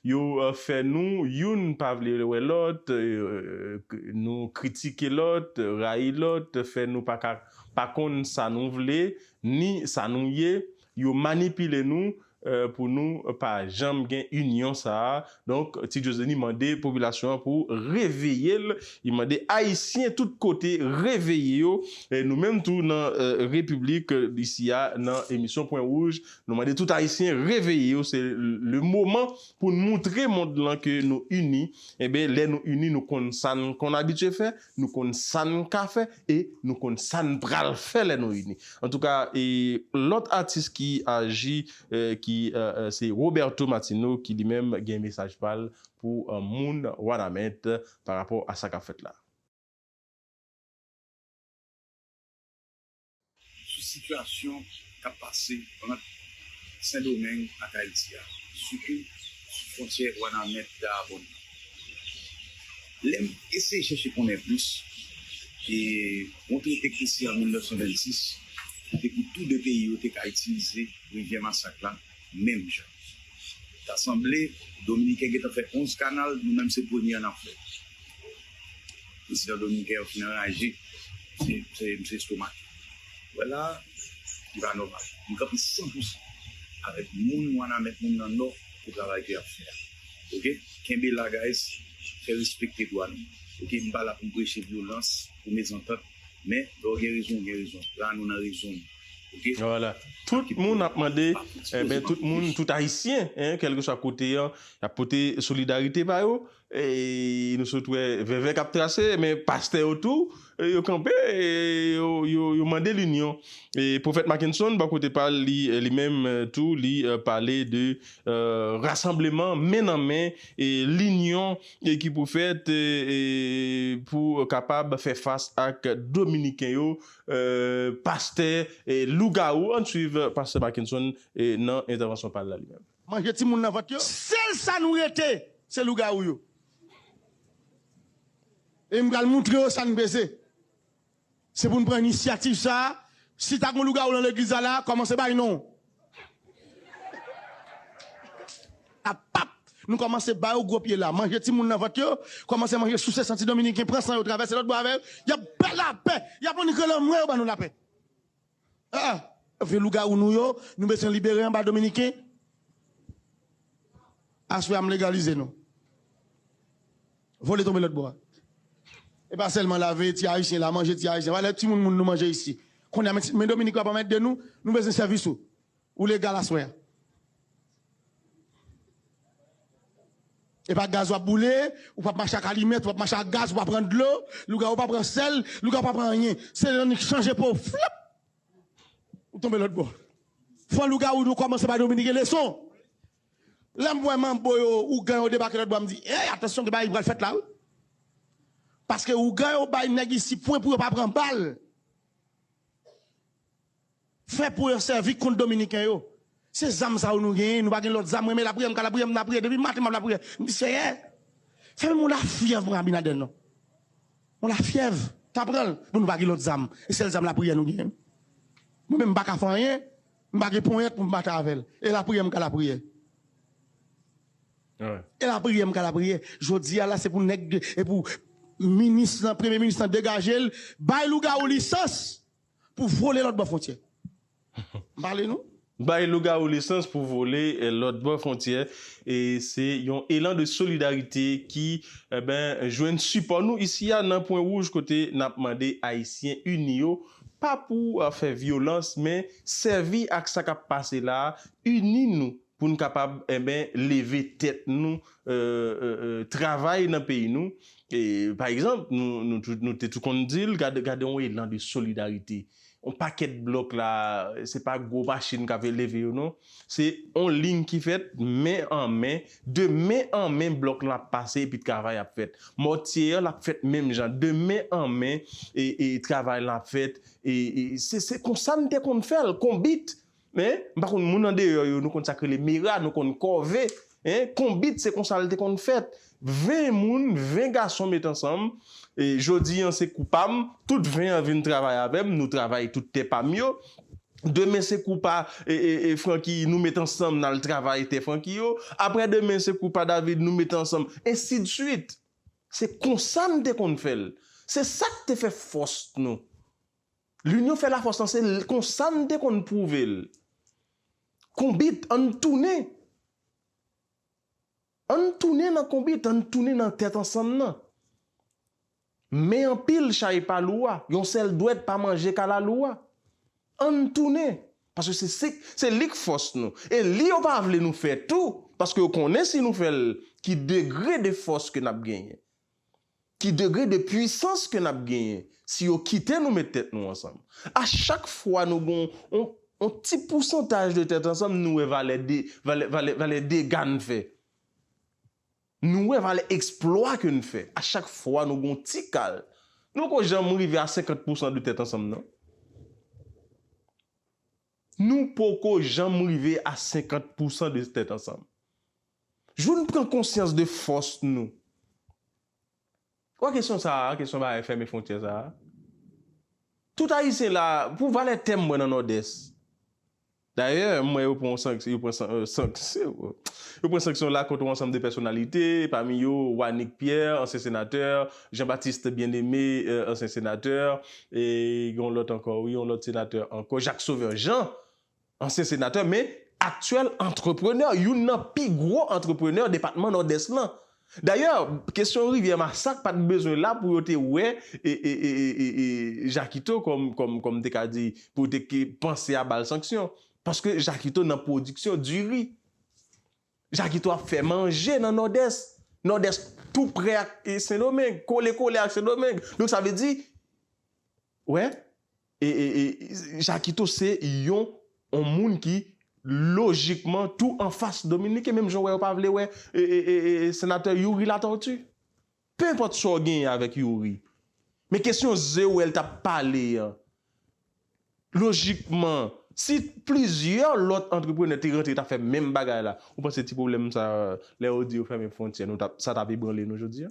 yo eh, fè nou youn pa vle wè lòt, eh, nou kritike lòt, rayi lòt, fè nou pa ka pa konn sa nou vle, ni sa nou ye, yo manipile nou eh, pou nou pa janm gen inyon sa a. Donk, Ti Djozeni mande popilasyon an pou reveye l. Li mande Ayisyen tout kote reveye yo. E nou menm tou nan eh, Repiblik eh, isi a, nan emisyon Pwen Wouj, nou mande tout Ayisyen reveye yo. Se le moman pou n montre mond lan ke nou ini. Enben, lè nou ini, nou konn sa n konn abitye fè, nou konn sa n ka fè, e nou konn sa n pral fè lè nou ini. Antouka, e lòt atis ki aji, eh, ki eh, eh, se Roberto Martino ki li menm gen mesaj pa l pou eh, moun Wanament pa rapò a sa k ap fèt la. Sou sitiyasyon k ap pase ant Sendomeng ak Ayiti a, sitou sou fwontyè Wanament Dayabonn nan. Lè m eseye chèche konnen plis, e yon trete ki te siyen an mil nèf san vennsis, kote pou tou de peyi yo te ka itilize rivyè Masak la menm jan. Ta sanble Dominiken gentan fè onz kanal, nou menm se premye an n ap fè. Prezidan dominiken an fin anraje, se, se, se estomake. Wè la, li pa nòmal. M kanpe san pou san avèk moun Wanament, moun nan Nò, pou travay ke y ap fè a. Oke? Kenbe la, guys. Fè respekte dwa nou. Oke? M pa la pou m preche vyolans, pou mezantant, men lè w gen rezon, w gen rezon. La, nou nan rezon nou. Oke? Vwala. Tout moun ap mande, enben, tout moun, tout Ayisyen, en, kèlkeswa kote an, y ap pote solidarite pa yo. E nou sot wè vèvè k ap trase, men pastè yo tou, e yo kanpe, e yo, yo, yo mande linyon. E Pwofèt Mackenson, bò kote pa l, li, li menm eh, tou, li eh, pale de eh, rasanbleman men nan men, e linyon e ki pou fèt eh, eh, pou kapab fè fas ak Dominiken yo, eh, pastè, eh, lougawou. Ann swiv pastè Mackenson eh, nan entèvansyon pa l la li menm. Manje timoun nan vant yo. Sèl sa nou rete, se lougawou yo. E m pral moutre yo sa n bezwen. Se pou n pran inisyativ sa a. Si ta gon lougawou nan legliz la la, kòmanse bay non. Apap, nou kòmanse ba yo gwo pye la. Manje timoun nan vant yo, kòmanse manje souse san ti dominiken, pran san yo, travèse lòt bò avè yo. Y ap ba lapè, y ap annik rele anmwe yo ban nou lapè. Ah, vye lougawou nou yo, nou bezwen libere anba dominiken. Aswè a m legalize nou. Vole tonbe lòt bò a. E pa sèlman lave ti ayisyen la, manje ti ayisyen. Valè timoun moun nou manje isi. Kounye a men Dominik la pa mèt de nou, nou bezwen sèvis ou. Ou legal aswè a. E pa gaz w ap boule, ou p ap mache ak alimèt, ou p ap mache ak gaz, ou pa pran dlo, lougawou pa pran sèl, lougawou pa pran anyen. Se annik chanje po, flap! Ou tonbe lòt bò. Fò lougawou nou kòmanse bay dominiken leson. Lè m wè manbo yo, ougan yo debake lòt bò, m di, ey, atansyon, gen bagay ki pral fèt la, wi. Paske ougan yo bay nèg isi pwen pou yo pa pran bal. Fè pou yo sèvi kont dominiken yo. Se zam sa yo nou genyen, nou pa gen lòt zam. Mwen men lapriyè, m ka lapriyè, m lapriyè. Depi maten m ap lapriyè. M di, Seyè, fè m yon lafyèv pran Abinader non. Yon lafyèv. Ta pran l. Bon, nou pa gen lòt zam. E sèl zam lapriyè nou genyen. Mwen menm m pa ka fè anyen. M pa gen ponyèt pou m mate avè l. E lapriyè m ka lapriyè. E lapriyè m ka lapriyè. Jodi a la se pou nèg de, e pou minis lan, premye minis lan degaje l, bay lougawou lisans pou vole lòt bò fwontyè. M pale nou. Bay lougawou lisans pou vole eh, lòt bò fwontyè. E se yon elan de solidarite ki enben, jwenn sipò nou isi a nan Pwen Wouj kote n ap mande Ayisyen ini yo, pa pou eh, fè vyolans, men sèvi ak sa k ap pase la a, ini nou pou n kapab enben, leve tèt nou, eh, eh, eh, travay nan peyi nou. E, pa egzanp, nou, nou, tou- nou te tou konn di l, gade, gade yon elan de solidarite. yon pakèt blòk la, se pa gwo machin k ap leve yo non. Se yon liy ki fèt men an men, de men an men blòk lan ap pase epi travay ap fèt. Mòtye an l ap fèt menm jan, de men an men e, e travay lan ap fèt. E, e se, se konsa n te konn fè l, konbit. Men, m pa konn moun andeyò yo, nou konn sa k rele mera, nou konn kòve. Hein, konbit se konsa l te konn fèt. Ven moun, ven gason met ansanm. E jodi an se kou pa m, tout ven an vin travay avè m, nou travay tout tè pa m yo. Demen se kou pa e, e, e Francky, nou met ansanm n al travay tè Francky yo. Aprè demen se kou pa David, nou met ansanm, ensidswit. Se konsa n te konn fè l. Se sa k te fè fòs nou. Linyon fè lafòs lan, se l- konsa n te konn pwouve l. Konbit, ann tounen. Ann tounen nan konbit, ann tounen nan tèt ansanm nan. Men anpil chay pa lou a, yon sèl dwèt pa manje kalalou a. Ann tounen, paske se, se, se li k fòs nou. E li yo pa vle nou fè tou, paske yo konnen si nou fè l, ki degre de fòs ke n ap genyen. Ki degre de pwisans ke n ap genyen si yo kite nou met tèt nou ansanm. A chak fwa nou gen yon, yon ti pousantaj de tèt ansanm, nou wè valè de, valè, valè, valè dega n fè. Nou wè valè eksplwa ke n fè. A chak fwa nou gen yon ti kal. Nou poko janm rive a senkant pousan de tèt ansanm, non. Nou poko janm rive a senkant pousan de tèt ansanm. Jou n pran konsyans de fòs nou. Wè kesyon sa a, kesyon bagay fèmen fwontyè sa a. Tout Ayisyen la, pou valè tè m wè nan Nòdès. Dayè, m wè yo pran sanksyon, yo pran san- euh, sanksyon, yo pran sanksyon la kont yon ansanm de pèsonalite, pami yo Wanick Pierre, ansyen senatè, Jean-Baptiste Bien-Aimé, euh, ansyen senatè, e yon lòt ankò, wi, yon lòt senatè ankò, Jacques Sauveur Jean, ansyen senatè, men aktyèl antreprenè, youn nan pi gwo antreprenè depatman Nòdès lan. Dayè, kesyon Rivyè Masak pa t bezwen la pou yo te wè e, e, e, e, e, e Jakito kòm, kòm, kòm te ka di, pou yo te ke panse a ba l sanksyon. Paske Jakito nan pwodiksyon diri. Jakito ap fè manje nan Nòdès. Nòdès tou prè ak e, Sendomeng, kole kole ak Sendomeng. Donk sa vle di, wè, e, e, e, Jakito se yon, yon moun ki lojikman tou anfas Dominiken, menm jan w wè yo pa vle wè e, e, e, e, senatè Youri Latortue. Penenpòt sa w genyen avèk Youri. Men kesyon ze w wè l t ap pale an, lojikman, si plizyè lòt antreprenè te rantre, t ap fè menm bagay la, ou panse ti pwoblèm sa, lè yo di yo fèmen fwontyè, nou t ap, sa t ap ebranle nou jodi a?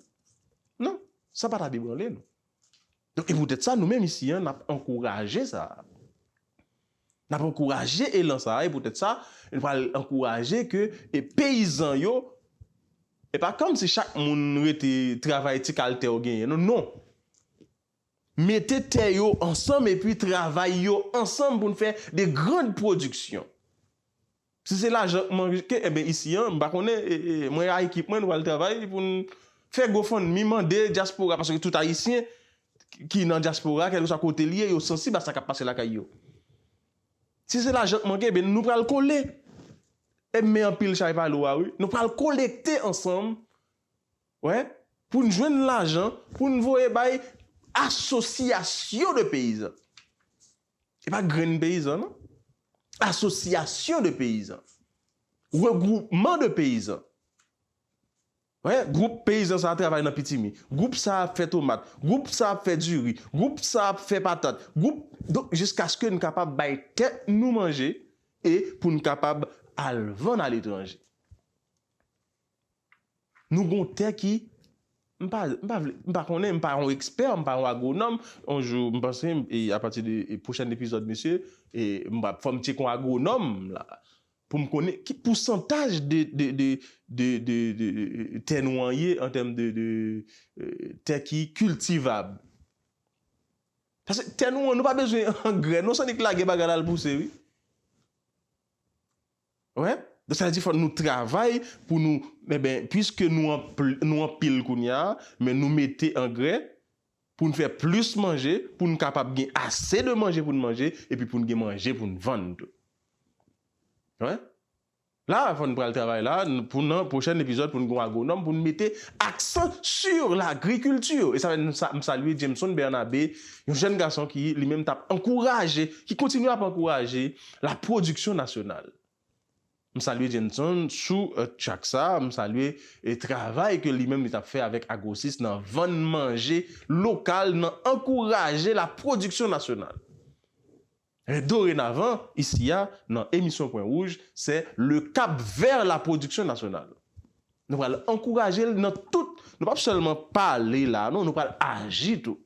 Non, sa pa t ap ebranle nou. Donk, e poutèt sa, nou menm isi an, n ap ankouraje sa. N ap ankouraje elan sa a, e poutèt sa, nou pral ankouraje ke e peyizan yo, e pa kòmsi chak moun rete travay ti kal tè w genyen. Non, non. Mete tè yo ansanm epi travay yo ansanm pou n fè de grann pwodiksyon. Si se lajan k manke, enben isi an, m pa konnen, e, e, mwen a ekip mwen, nou pral travay pou n fè GoFundMe, mande dyaspora, paske tout Ayisyen ki nan dyaspora, kèlkeswa kote l ye, yo sansib a sa k ap pase lakay yo. Si se lajan k manke, enben nou pral kole. E men anpil chay pa lou a, wi. Nou pral kolekte ansanm, wè, pou n jwenn lajan, pou n voye bay asosyasyon de peyizan. E pa grenn peyizan, non. Asosyasyon de peyizan. Regwoupman de peyizan. Wè, gwoup peyizan sa a travay nan pitimi. Gwoup sa a ap fè tomat. Gwoup sa a ap fè diri. Gwoup sa a ap fè patat. Gwoup, donk, jiskaske n kapab bay tèt nou manje e pou n kapab al vann aletranje. Nou gon tè ki, m pa, m pa vle, m pa konnen, m pa yon ekspè, m pa yon agwonòm. Yon jou, m panse, e apati de e pwochèn epizòd, mesye, e m ap fò m tcheke yon agwonòm la, pou m konnen ki pousantaj de, de, de, de, de, de, de tè nou an ye an tèm de, de, e, tè ki kiltivab. Paske tè nou an, nou pa bezwen angrè, non, se annik lage bagay la al pouse, wi. Wè? Donk, sa vle di fò nou travay pou nou, enben, piske nou anpl-, nou anpil kounye a, men nou mete angrè pou n fè plis manje, pou n kapab gen ase de manje pou n manje, epi pou n gen manje pou n vann tou. Wè? La, fò n pral travay la, n- pou nan pwochèn epizòd, pou n gen yon agwonòm, pou n mete aksan sur lagrikilti. E sa fè m sa- m salye Jameson Bernabe, yon jèn gason ki li menm t ap ankouraje, ki kontinye ap ankouraje la pwodiksyon nasyonal. M salye Jameson sou eh, track sa, m salye eh, travay ke li menm li t ap fè avèk Agrosis nan vann manje lokal, nan ankouraje la pwodiksyon nasyonal. E dorenavan, isi a, nan emisyon Pwen Wouj, se le cap vers la production nationale. Nou pral ankouraje l nan tout, nou p ap sèlman pale la, non, nou pral aji tou.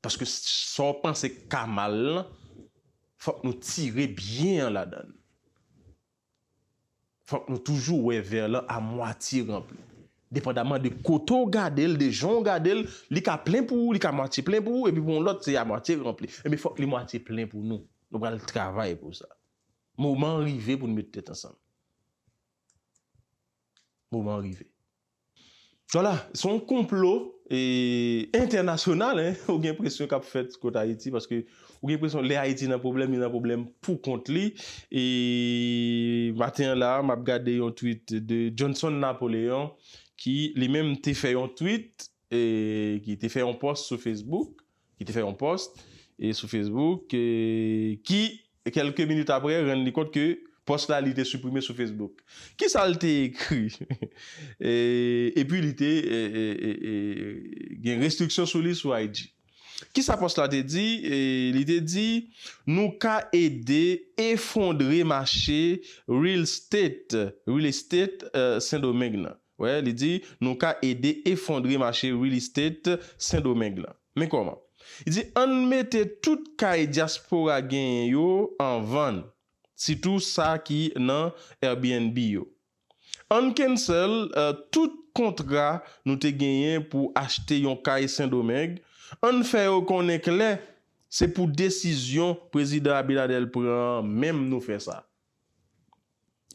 Paske sa w panse ka mal lan, fòk nou tire byen an ladan l. Fòk nou toujou wè vè lan a mwatye ranpli. Depandaman de kote w gade l, de jan w gade l, li ka plen pou ou, li ka mwatye plen pou ou, epi pou yon lòt, se a mwatye ranpli. Ebyen, fòk li mwatye plen pou nou. Nou pral travay pou sa. Moman an rive pou n met tèt ansanm. Moman an rive. Vwala, se yon konplo e, entènasyonal, en, ou gen enpresyon k ap fèt kot Ayiti, paske ou gen enpresyon lè Ayiti nan pwoblèm, li nan pwoblèm pou kont li. E maten an la, m ap gade yon tweet de Johnson Napoléon, ki li menm te fè yon tweet, e, ki te fè yon post sou Facebook, ki te fè yon post e sou Facebook, e, ki, kèlke minit apre, rann li kont ke post la, li te siprime sou Facebook. Kisa l te ekri? E, epi li te e, e, e, e, gen restriksyon sou li sou I G. Kisa post la te di? E, li te di, nou ka ede efondre mache real estate, real estate eh, Sendomeng nan. Wè, li di, nou ka ede efondre mache real estate Sendomeng lan. Men kòman? Li di, ann mete tout kay dyaspora genyen yo an vann, sitou sa ki nan Airbnb yo. Ann cancel eh, tout kontra nou te genyen pou achte yon kay Sendomeng. Ann fè yo konnen klè, se pou desizyon Prezidan Abinader pran an menm nou fè sa.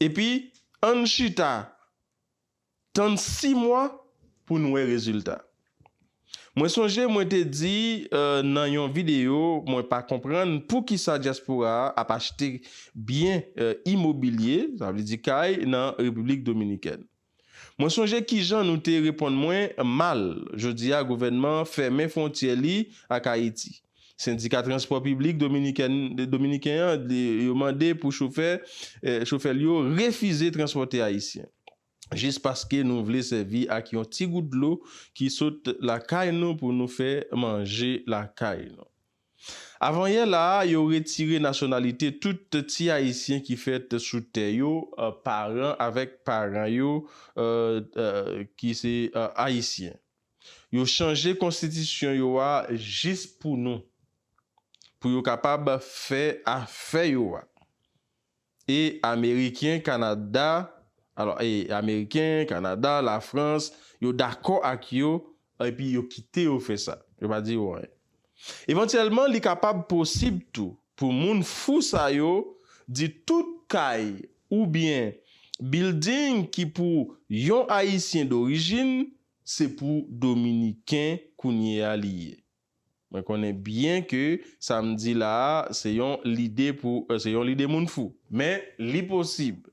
Epi, ann chita, tann sis mwa pou n wè rezilta. Mwen sonje mwen te di eh, nan yon videyo, mwen pa konprann poukisa dyaspora a ap achte byen eh, imobilye, sa vle di kay, nan Repiblik Dominikèn. Mwen sonje kijan nou te reponn mwen mal. Jodi a, gouvènman an fèmen fwontyè li ak Ayiti. Sendika transpò piblik dominiken, dominiken an, yo mande pou chofè, eh, chofè l yo refize transpòte ayisyen. Jis paske nou vle sèvi ak yon ti gout dlo ki sot lakay nou pou nou fè manje lakay nou. Avanyè la a, yo retire nasyonalite tout ti Ayisyen ki fèt sou tè yo, eh, paran avèk paran yo, eh, eh, ki se eh, Ayisyen. Yo chanje konstitisyon yo a jis pou nou, pou yo kapab fè afè yo a. E Ameriken, Kanada, alò, e Ameriken, Kanada, Lafrans, yo dakò ak yo, epi yo kite yo fè sa. Yo pa di yo anyen. Evantyèlman, li kapab posib tou pou moun fou sa yo di tout kay oubyen bilding ki pou yon Ayisyen dorijin, se pou Dominiken kounye a li ye. Mwen konnen byen ke sa m di la a, se yon lide pou, eh, se yon lide moun fou. Men, li posib.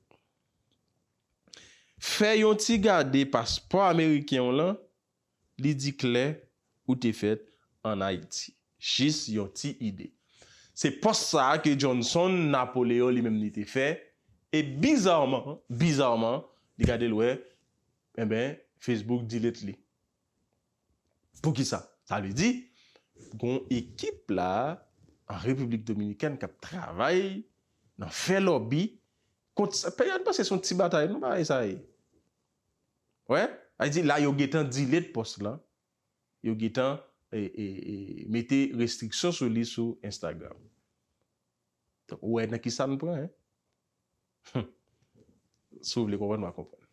Fè yon ti gade paspò ameriken w lan, li di klè ou te fèt ann Ayiti. Jis yon ti ide. Se pòs sa a ke Johnson Napoléon li menm li te fè. E bizarman, bizarman, li gade l wè, enben, Facebook delete li. Poukisa? Sa vle di, gon ekip la, an Repiblik Dominikèn k ap travay nan fè lòbi kont sa. Peryòd panse se yon ti batay, non, bagay sa ye. Wè? Sa vle di, la, yo gentan delete pòs lan. Yo gentan e, e, e, mete restriksyon sou li sou Instagram. Donk, ou wè nan kisa n pran, en? Si w vle konprann, w a konprann.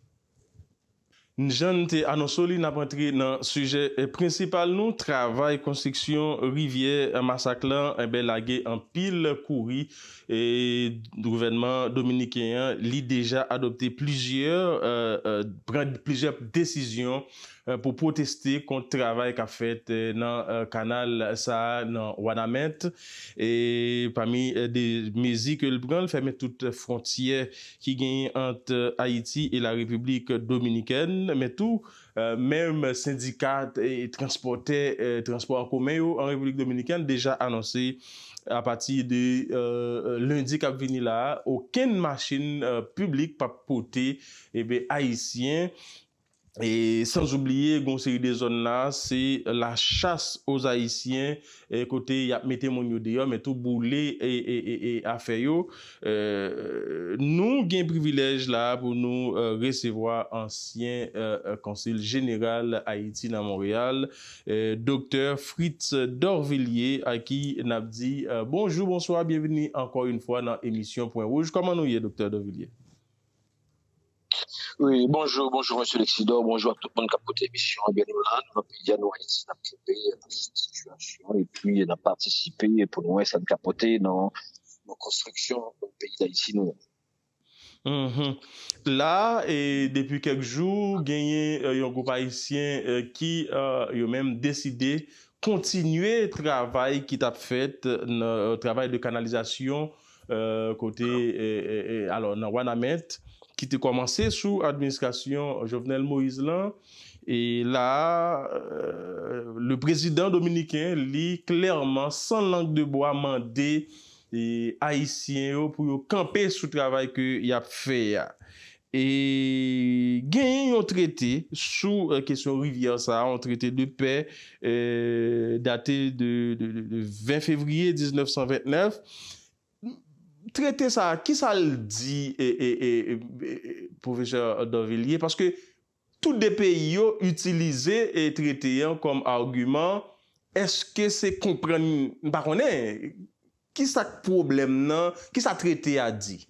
Jan n te anonse w li, n ap antre nan sijè, eh, prensipal nou, travay konstriksyon rivyè, eh, Masak lan, enben, lage anpil kouri. E gouvènman dominiken an, li deja adopte plizyè, eh, eh, pran plizyè desizyon, eh, pou pwoteste kont travay k ap fèt, eh, nan, eh, kanal sa a nan Wanament. E pami, eh, de mezi ke l pran, l fèmen tout fwontyè ki genyen ant Ayiti e la Repiblik Dominikèn, men tou, eh, menm sendika, eh, transpòtè, eh, transpò an komen yo an Repiblik Dominikèn deja anonse apati de, eh, lendi k ap vini la a, okenn machin, eh, piblik p ap pote, eben, Ayisyen. E sans oubliye, gen yon seri de zòn la, se la chasse aux Haïtiens, e kote y ap mete moun yo deyò, men tou boule e, e, e, e afè yo. Eh, nou gen privilèj la pou nou, eh, resevwa ansyen, eh, eh, konsil jeneral Ayiti nan Monreyal, eh, Doktè Fritz Dorvillier, a ki n ap di, eh, bonjou, bonswa, byenveni ankò yon fwa nan emisyon Pwen Wouj. Kòman nou ye, Doktè Dorvillier? Wi, bonjou, bonjou, mesye Lexidor, bonjou a tout moun k ap koute emisyon an. Ebyen, nou la, nou nan peyi a, nou Ayiti, n ap kenbe, n ap swiv sitiyasyon, epi n ap patisipe pou nou wè sa n ka pote nan, nan konstriksyon peyi Dayiti nou an. Mhm. La, e, depi kèk jou, genyen, eh, yon gwoup ayisyen, eh, ki, eh, yo menm deside kontinye travay ki t ap fèt nan, eh, travay de kanalizasyon, eh, kote, eh, eh, eh, alò, nan Wanament, ki te kòmanse sou administrasyon Jovenel Moïse lan. E la, eh, le prezidan dominiken, li klèman, san lang de bwa, mande, eh, Ayisyen yo pou yo kanpe sou travay ke y ap fè a. E genyen yon trete sou, eh, kesyon rivyè sa a, yon trete de pè, eh, date de, de, de, de ven fevriye diznèf san vennèf. Trete sa a, kisa l di, eh, eh, eh, eh, eh, pwofesè Dorvillier? Paske tou de peyi yo itilize, eh, trete an kòm agiman. Èske se konprann, m pa konnen, kisa k pwoblèm nan, kisa trete a di?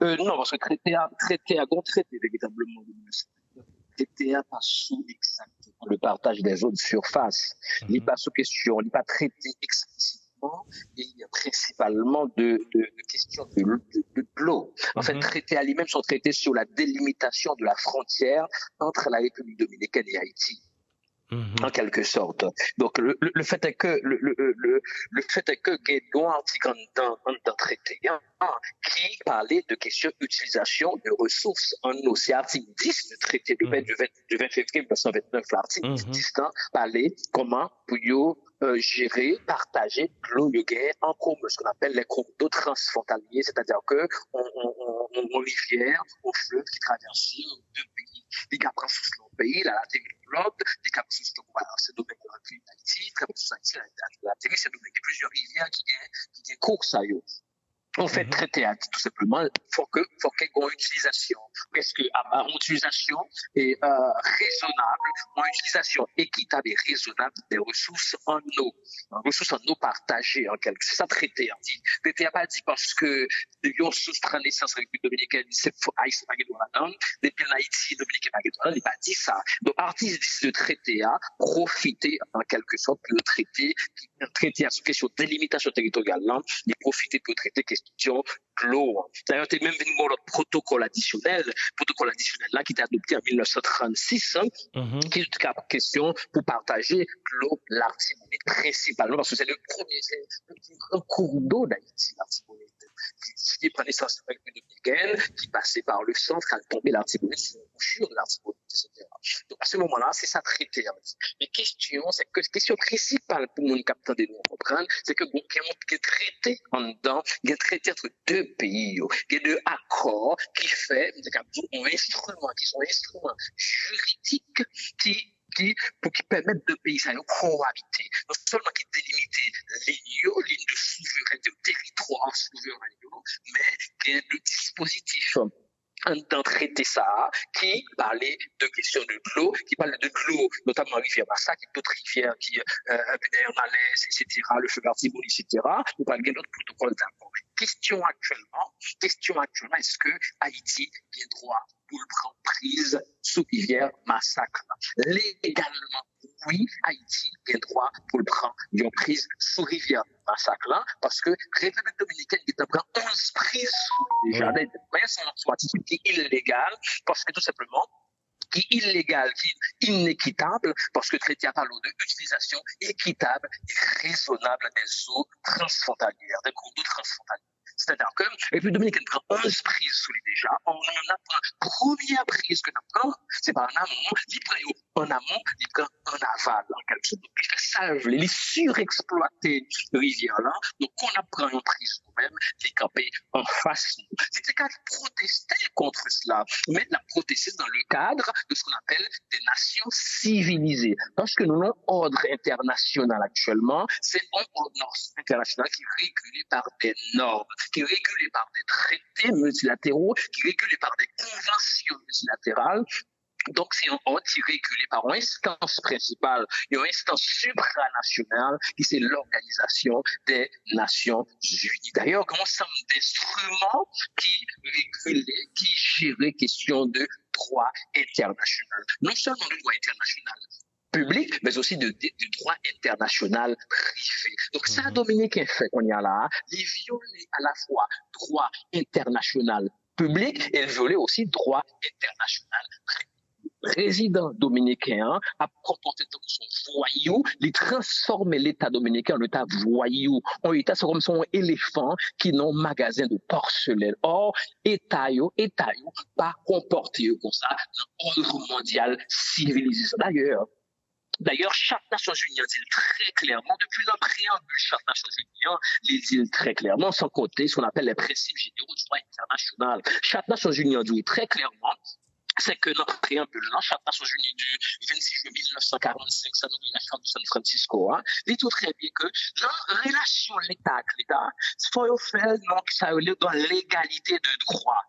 Euh, non, paske trete a, trete a, gen yon trete veritableman de mil nèf san vennèf. Trete a pa sou egzakteman le partage des eaux de surface. Li pa sou kesyon, li pa trete eksplisitman e prensipalman de, de, de kesyon de, de, de dlo. En fait, trete a li menm se yon trete sur la délimitation de la frontière entre la République dominicaine et Haïti. En quelque sorte. Donc, le, le, le fait est que, le, le, le, le fait est que gen yon atik anndan, anndan trete an ki pale de kesyon itilizasyon de resous an eau. Se atik dis de trete de pè du ven, du ven fevriye mil nèf san vennèf la. Atik dis lan pale kòman pou yo, euh, jere, pataje dlo yo genyen an komen, ce qu'on appelle les cours d'eau transfrontaliers, c'est-à-dire que on, on, on, on, on rivière, on fleuve qui traverse deux pays, li ka pran sous nan yon peyi, l al ateri nan lòt, li ka pran sous nan Sendomeng, l al ateri Ayiti, li ka pran sous Ayiti, l al ateri Sendomeng. Gen plizyè rivyè ki gen, ki gen kou sa yo. An fèt, trete a di tou senpleman, fòk, fòk gen yon itilizasyon, prèske, a, a, yon itilizasyon e, euh, rezonab, yon itilizasyon ekitab e rezonab de resous an eau. Resous an eau pataje an kèlke. Se sa trete a di. Trete a pa di paske yon sous pran nesans Repiblik Dominikèn, se fo, Ayisyen pa gen dwa ladan l. Depi ann Ayiti, Dominiken pa gen dwa ladan l, li pa di sa. Donk, atik dis de trete a pwofite, an kèlke sòt, pou yo trete, trete a sou kesyon delimitasyon teritoryal lan, li pwofite pou yo trete kesyon dlo an. Dayè, te menm vin gen yon lòt pwotokòl adisyonèl, pwotokòl adisyonèl la ki te adopte an mil nèf san trannsis, ki te ka kesyon pou pataje dlo Latibonit prensipalman, paske se le premye, se le pli gran kou dlo Dayiti, Latibonit. Ki, ki pran nesans nan Repiblik Dominikèn, ki pase pa le sant, k al tonbe Latibonit, sou anbochir de Latibonit, et cetera. Donk, a se moman la, se sa trete a di. Men kesyon, se ke kesyon prensipal pou moun k ap tande nou konprann, se ke gen, gen, gen trete anndan, gen trete ant de peyi yo, gen de akò ki fè, m te ka di w, yon enstriman, ki se yon enstriman jiridik ki, ki, pou ki pèmèt de peyi sa yo kowabite. Non sèlman ki delimite liy yo, liy de souverènte, teritwa souveren yo, men gen de dispozitif anndan trete sa a, ki pale de kesyon de dlo, ki pale de dlo, notamman rivyè Masak, e dòt rivyè ki, euh, Pedernales, et cetera, le fleuve Artibonite, et cetera. Nou pral gen dòt pwotokòl dakò. Kesyon aktyèlman, kesyon aktyèlman, èske Ayiti gen dwa pou l pran priz sou rivyè Masak la. Legalman, wi, Ayiti gen dwa pou l pran yon priz sou rivyè Masak la, paske Repiblik Dominikèn gentan pran onz priz sou li deja. Donk, se yon atitid ki ilegal, paske tou senpleman, ki ilegal, ki inekitab, paske trete a pale de itilizasyon ekitab e rezonab des eaux transfrontalières, des cours d'eau transfrontaliers. Sètadi ke Repiblik Dominikèn pran onz priz sou li deja. Ò, nou menm n ap pran, premyè priz ke n ap pran, se pa an amon, li pran yo an amon, li pran an aval, an kèlke sòt. Donk, li fè sa l vle, li sireksplwate rivyè la. Donk, kon n ap pran yon priz nou menm, li kanpe anfas nou. Li te ka proteste kont sela, men l ap proteste dans le cadre de ce qu'on appelle des nations civilisées. Paske nou nan yon òd entènasyonal aktyèlman, se yon òd entènasyonal ki regile par des normes, qui est régulé par des traités multilatéraux, qui est régulé par des conventions multilatérales. Donk, se yon òd ki regile pa yon enstans prensipal, yon enstans sipranasyonal, ki se l'Organisation des Nations Unies. Dayè, gen yon ansanm enstriman ki regile, ki jere kesyon de dwa entènasyonal. Non sèlman de dwa entènasyonal piblik, men osi de, de, de dwa entènasyonal prive. Donk, sa Dominiken fè kounye a la a, li vyole alafwa dwa entènasyonal piblik e l vyole osi dwa entènasyonal prive. Prezidan dominiken an ap konpòte tankou se yon vwayou, li transfòme Leta dominiken an an Leta vwayou, an Leta se kòm se yon elefan ki nan yon magazen de pòselèn. Ò, Eta yo, Eta yo pa konpòte yo konsa nan òd mondyal sivilize sa. Dayè, Dayè, Chat Nasyonzini an di l trè klèman, depi nan preyanbil Chat Nasyonzini an, li di l trè klèman, sans compter ce qu'on appelle les principes généraux du droit international. Chat Nasyonzini an di w trè klèman, se ke nan preyanbil lan, Chat Nasyonzini di vennsis jen mil nèf san karannsenk, sa nou rele la Charte de San Francisco a, li di w trè byen ke nan relasyon Leta ak Leta, fò yo fè l nan sa yo rele dans l'égalité de droit.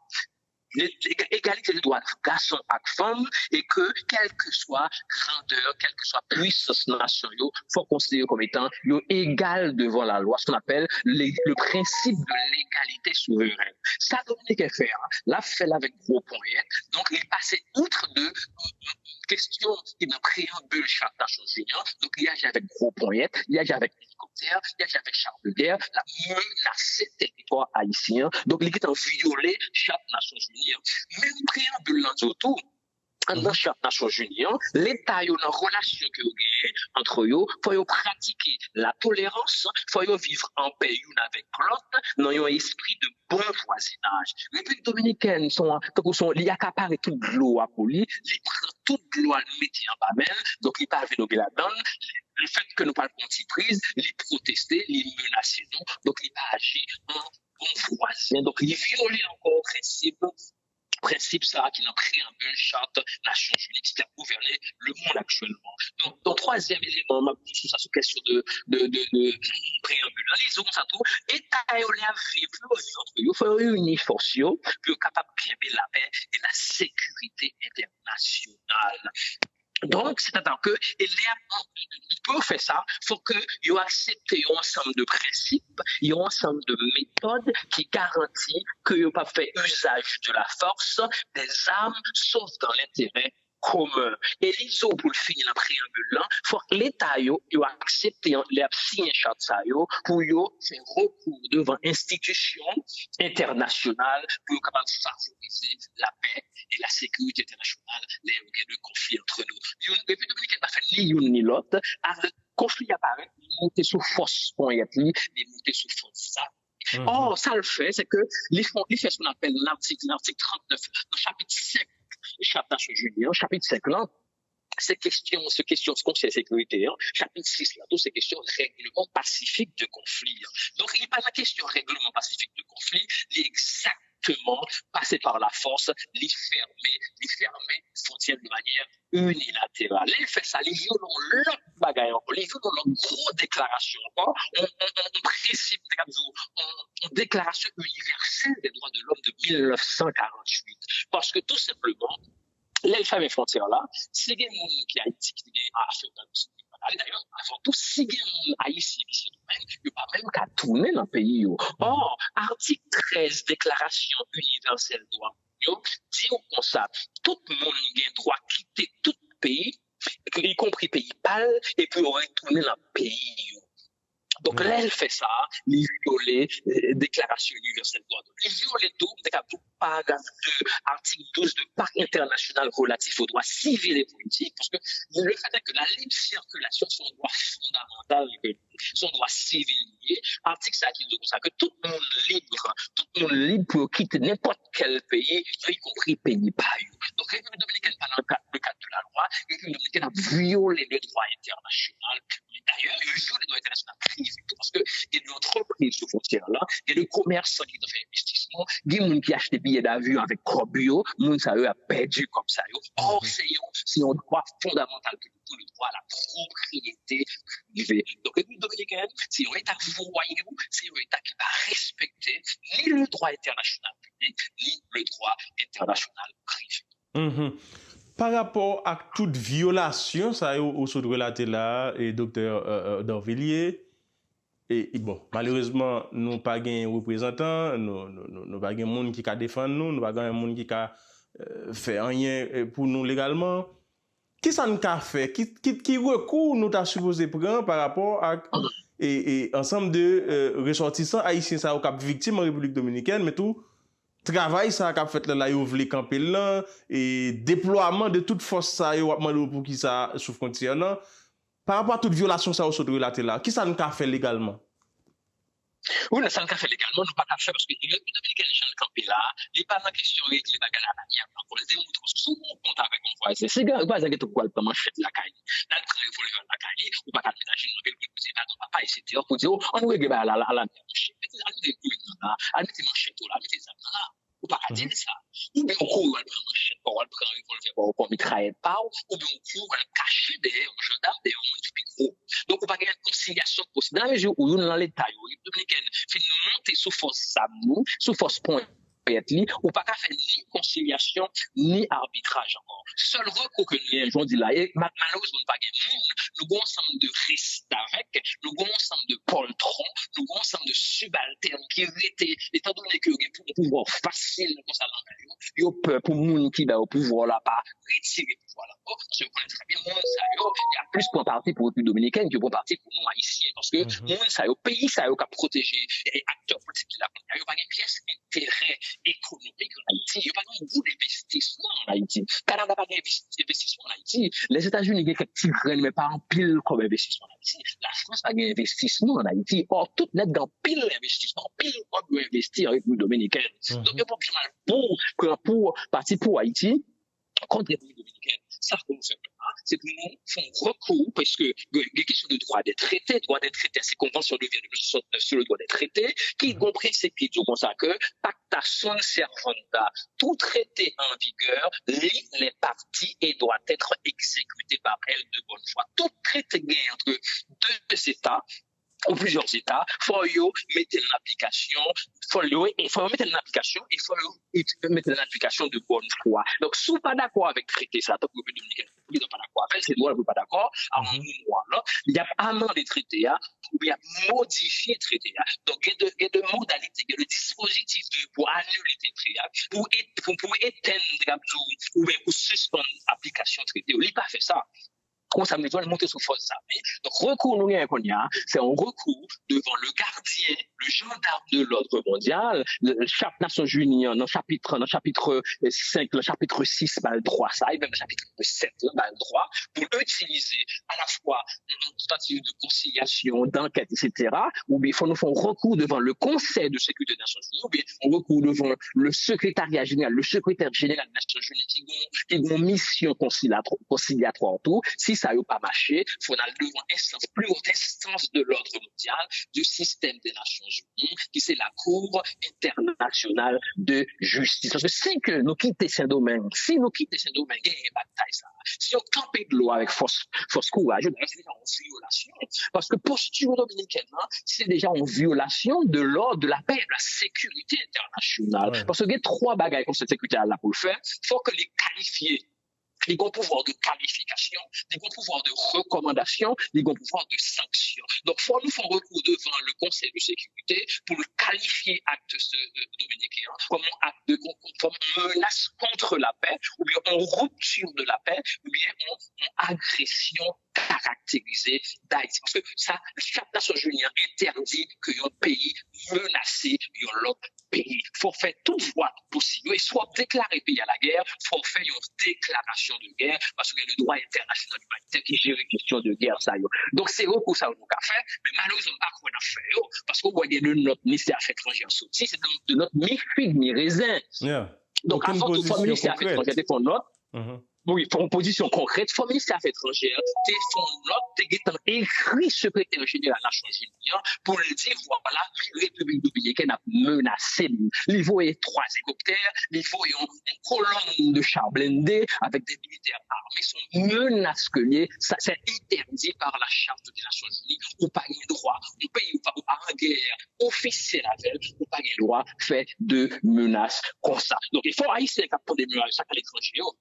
Egalite de dwa gason ak fanm, e ke kèlkeswa grandè, kèlkeswa pwisans nasyon yo, fò konsidere yo kòm etan yo egal devan lalwa, ce qu'on appelle le, le principe de l'égalité souveraine. Sa Dominiken fè a, l ap fè l avèk gwo ponyèt. Donk, li pase outre de kesyon ki nan preyanbil Chat Nasyonzini an. Donk, li aji avèk gwo ponyèt, li aji avèk helikoptè, li aji avèk char de guerre, l ap menase teritwa ayisyen an. Donk, li gentan vyole Chat Nasyonzini an. Menm preyanbil lan di w tou, anndan Chat Nasyonzini an, Leta yo nan relasyon ke yo genyen antre yo, fò yo pratike latolerans, fò yo viv an pè youn avèk lòt, nan yon espri de bon vwazinaj. Repiblik Dominikèn, se yon, tankou se yon, li akapare tout dlo a pou li, li pran tout dlo a, li mete anba men l, donk li pa vle nou gen ladan l. Lefètke nou pral pran ti priz, li pwoteste, li menase nou, donk li pa aji an bon vwazen. Donk, li vyole ankò prensip, prensip sa a ki nan preyanbil Chat Nasyonzini ki ap gouvène lemonn aktyèlman. Donk, donk, twazyèm eleman, m ap di sou sa, sou kesyon de, de, de, de preyanbil la, li di konsa tou, Eta yo, lè y ap viv, pou yo viv antre yo, fò yo ini fòs yo, pou yo kapab kenbe lapè e la sekirite entènasyonal. Donk, sètadi ke, e lè, pou yo fè sa, fò ke yo aksepte yon ansanm de prensip, yon ansanm de metòd ki garanti ke yo p ap fè usage de la force, des armes, sauf dans l'intérêt commun. E li di w pou l fini nan preyanbil lan, fòk Leta yo, yo aksepte, lè y ap siyen chat sa yo, pou yo fè rekou devan enstitisyon entènasyonal, pou yo kapab favorize lapè e la sekirite entènasyonal lè yo gen de konfli antre nou. Youn, Repiblik Dominikèn pa fè ni youn ni lòt. Konfli a parèt, li moute sou fòs ponyèt li, li moute sou fòs zam. Ò, sa l fè, se ke li fè, li fè ce qu'on appelle l'article, l'article trannèf, nan chapit senk Chat Nasyonzini an, chapit senk lan, se kesyon, se kesyon Konsèy Sekirite an, chapit sis la tou, se kesyon règleman pasifik de konfli an. Donk, li pa nan kesyon règleman pasifik de konfli, li egzakteman pase pa lafòs, li fèmen, li fèmen fwontyè de manyè inilateral. Lè l fè sa, li vyole yon lòt bagay ankò, li vyole yon lòt gwo deklarasyon ankò, yon, yon, yon, yon prensip, te ka di w, yon, yon deklarasyon inivèsèl de dwa de lòm de mil nèf san karanntuit. Paske tou senpleman, lè l fèmen fwontyè la, si gen moun ki Ayiti ki te gen afè nan Dayè, avan tou, si gen moun ayisyen ki Sendomeng, yo pa menm ka tounen nan peyi yo. Ò, atik trèz Deklarasyon Inivèsèl Dwa yo, di w konsa, tout moun gen dwa kite tout peyi, ikonpri peyi pa l, epi yo retounen nan peyi yo. Donk, lè l fè sa, li vyole eh, Deklarasyon Inivèsèl Dwa de Lòm. Li vyole tou, m te ka di w, paragraf de atik douz de Pak Entènasyonal Relatif aux Droits Civils et Politiques, paske le fait est que la libre circulation, c'est un droit fondamental, que c'est un droit civil lié. Atik sa ki di konsa ke tout moun lib, tout moun lib pou yo kite nenpòt kèl peyi, ikonpri peyi pa yo. Donk, Repiblik Dominikèn pa nan kad, le cadre de la loi, Repiblik Dominikèn ap vyole le droit international. Dayè, yo vyole dwa entènasyonal prive tou, paske gen de antrepriz sou fwontyè la, gen de komèsan ki te fè envestisman, gen moun ki achte biyè davyon avèk kòb yo, moun sa yo ap pèdi kòb sa yo. Or, se yon, se yon dwa fondamantal ki pou le droit à la propriété privée. Donk, Repiblik Dominikèn, se yon eta vwayou, se yon eta ki pa respekte ni le droit international public, ni le droit international privé. Mhm. Pa rapò ak tout vyolasyon sa yo ou sot relate la, e doktè Dorvilliers, e, e bon, malerezman, nou pa gen reprezantan, nou, nou, nou, nou pa gen moun ki ka defann nou, nou pa gen moun ki ka euh, fè anyen euh, pou nou legalman. Kisa n ka fè? Ki, ki, ki rekou nou ta sipoze pran pa rapò ak e, e, ansanm de euh, resòtisan ayisyen sa yo k ap viktim an Repiblik Dominikèn, men tou travay sa k ap fèt la, la yo vle kanpe l lan, e deplwaman de tout fòs sa yo w ap mande w poukisa sou fwontyè lan, pa rapò a tout vyolasyon sa yo sot relate la, kisa n ka fè legalman? Wi, nan sa l ka fè legalman, nou pa ka fè, paske Repiblik Dominikèn, jan l kanpe la, li pa nan kesyon regle bagay la lanyè ankò. L te montre w, si w gen yon kont avèk yon vwazen, si gen vwazen gen pou al pran manchèt lakay li, l al pran revòlvè lakay li, ou pa ka al met ajenou nan men l pou l di, "Padon, papa," etsetera, pou di, "O, ann regle bagay la, la, la, monchè. Mete, al mete goumen nan la, al mete manchèt ou la, mete zam nan la." Ou pa ka di l sa. Oubyen ou kouri w al pran manchèt pa w, w al pran revòlvè pa w, ou pran mitrayèt pa w, oubyen ou kouri w al kache dèyè yon jandam, dèyè yon moun ki pi gwo. Donk, ou pa gen rekonsilyasyon posib. Nan mezi ou youn nan leta yo, Repiblik Dominikèn, fin monte sou fòs zam li, sou fòs ponyèt li, ou pa ka fè ni konsilyasyon, ni abitraj ankò. Sèl rekou ke nou genyen, jan w di la, e malerezman, nou pa gen moun, nou gen yon ansanm de restavèk, nou gen yon ansanm de pòltwon, nou gen yon ansanm de sibaltèn ki rete, etandone ke yo gen yon pouvwa fasil konsa nan men yo, yo pè pou moun ki ba yo pouvwa la pa retire pouvwa la ankò, paske yo konnen trè byen moun sa yo, y ap plis pran pati pou Repiblik Dominikèn ke pran pati pou nou Ayisyen, paske moun sa yo, peyi sa yo k ap pwoteje aktè politik ki la kounye a, yo pa gen pyès enterè ekonomik an Ayiti, yo pa gen gwo envestisman an Ayiti. Kanada pa gen envestisman an Ayiti. Lèzetazini gen kèk ti grenn, men pa anpil kòb envestisman an Ayiti. Lafrans pa gen envestisman an Ayiti. Ò, tout nèt gen anpil envestisman, anpil kòb yo envesti an Repiblik Dominikèn. Donk, yo p ap janm al pou pran pou pati pou Ayiti kont Repiblik Dominikèn. Sa pou nou fè la, se pou nou fè yon rekou, paske gen kesyon de droit des traités. Droit des traités, c'est Convention de Vienne de mil neuf cent soixante-neuf sur le droit des traités, ki gen yon prensip ki di konsa ke pacta sunt servanda, tout traité en vigueur lie les parties et doit être exécuté par elles de bonne foi. Tout traité gen entre deux États, ou plizyè eta, fò yo mete l nan aplikasyon, fò yo, e fò yo mete l nan aplikasyon, e fò yo mete l nan aplikasyon de bòn fwa. Donk, si w pa dakò avèk trete sa, tankou Repiblik Dominikèn, prezidan pa dakò avè l, se dwa l pou l pa dakò, a yon moman ou a lòt, y ap amande trete a, oubyen y ap modifye trete a. Donk, gen de, gen de modalite, gen de dispozitif de, pou anile trete a, pou, pou, pou etenn, oubyen pou sispann aplikasyon trete yo. Li pa fè sa. Konsa, nou jwenn monte sou fòs zam li. Donk, rekou nou genyen kounye a, se yon rekou devan le gardien, le gendarme de l'ordre mondial, chap Nasyonzini an, nan chapit, nan chapit senk, nan chapit sis, bal twa sa, e menm nan chapit sèt, bal twa, pou l itilize alafwa yon tantativ de konsilyasyon, dankèt, etsetera, oubyen fò nou fè yon rekou devan le Conseil de sécurité des Nations Unies, oubyen yon rekou devan le Secrétariat Général, le Secrétaire Général des Nations Unies ki gen, ki gen yon misyon konsilyatwa tou, si sa yo pa mache, fò n al devan enstans, plus haute instance de l'ordre mondial, du système des Nations Unies, ki se la Cour internationale de justice. Paske si ke nou kite Sendomeng, si nou kite Sendomeng genyen batay sa, si yo kanpe dlo avèk fòs, fòs kouraj yo, se deja yon vyolasyon. Paske posti dominikèn nan, se deja yon vyolasyon de l'ordre, de la paix, de la sécurité internationale. Paske gen twa bagay Konsèy Sekirite a la pou l fè. Fò ke li kalifye Li gen yon pouvwa de kalifikasyon, li gen yon pouvwa de rekòmandasyon, li gen yon pouvwa de sanksyon. Donk, fò nou fè yon rekou devan le Conseil de sécurité pou l kalifye akt dominiken an kòm yon akt de kòm yon menas kont lapè, oubyen yon ripti de lapè, oubyen yon, yon agresyon karakterize d'Ayiti. Paske sa, chat Nasyonzini an entèdi ke yon peyi menase yon lòt peyi. Fò w fè tout vwa posib yo. E si w ap deklare peyi a lagè, fò w fè yon deklarasyon de gè, paske gen le droit international humanitaire ki jere kesyon de gè sa yo. Donk, se rekou sa yo nou ka fè, men malerezman, m pa kwè n ap fè yo, paske w wè gen de nòt ministè afè etranjè soti, se de nòt mi fig, mi rezen. Donk, avan tou, fò ministè afè etranjè te fè yon nòt, wi, fò yon pozisyon konkrèt, fò ministè afè etranjè te fè yon nòt, te gentan ekri sekretè jeneral Nasyonzini an pou l di, vwala, Repiblik Dominikèn ap menase m. Li voye twa elikoptè, li voye yon, yon kolonn de cha blende avèk de militè ame. Se yon menas ke l ye. Sa, c'est interdit par la Charte des Nations Unies. Ou pa gen dwa, yon peyi ou pa, ou pa an gè ofisyèl avè l, ou pa gen dwa fè de menas konsa. Donk, e fò Ayisyen k ap tande mesaj sa k aletranje yo,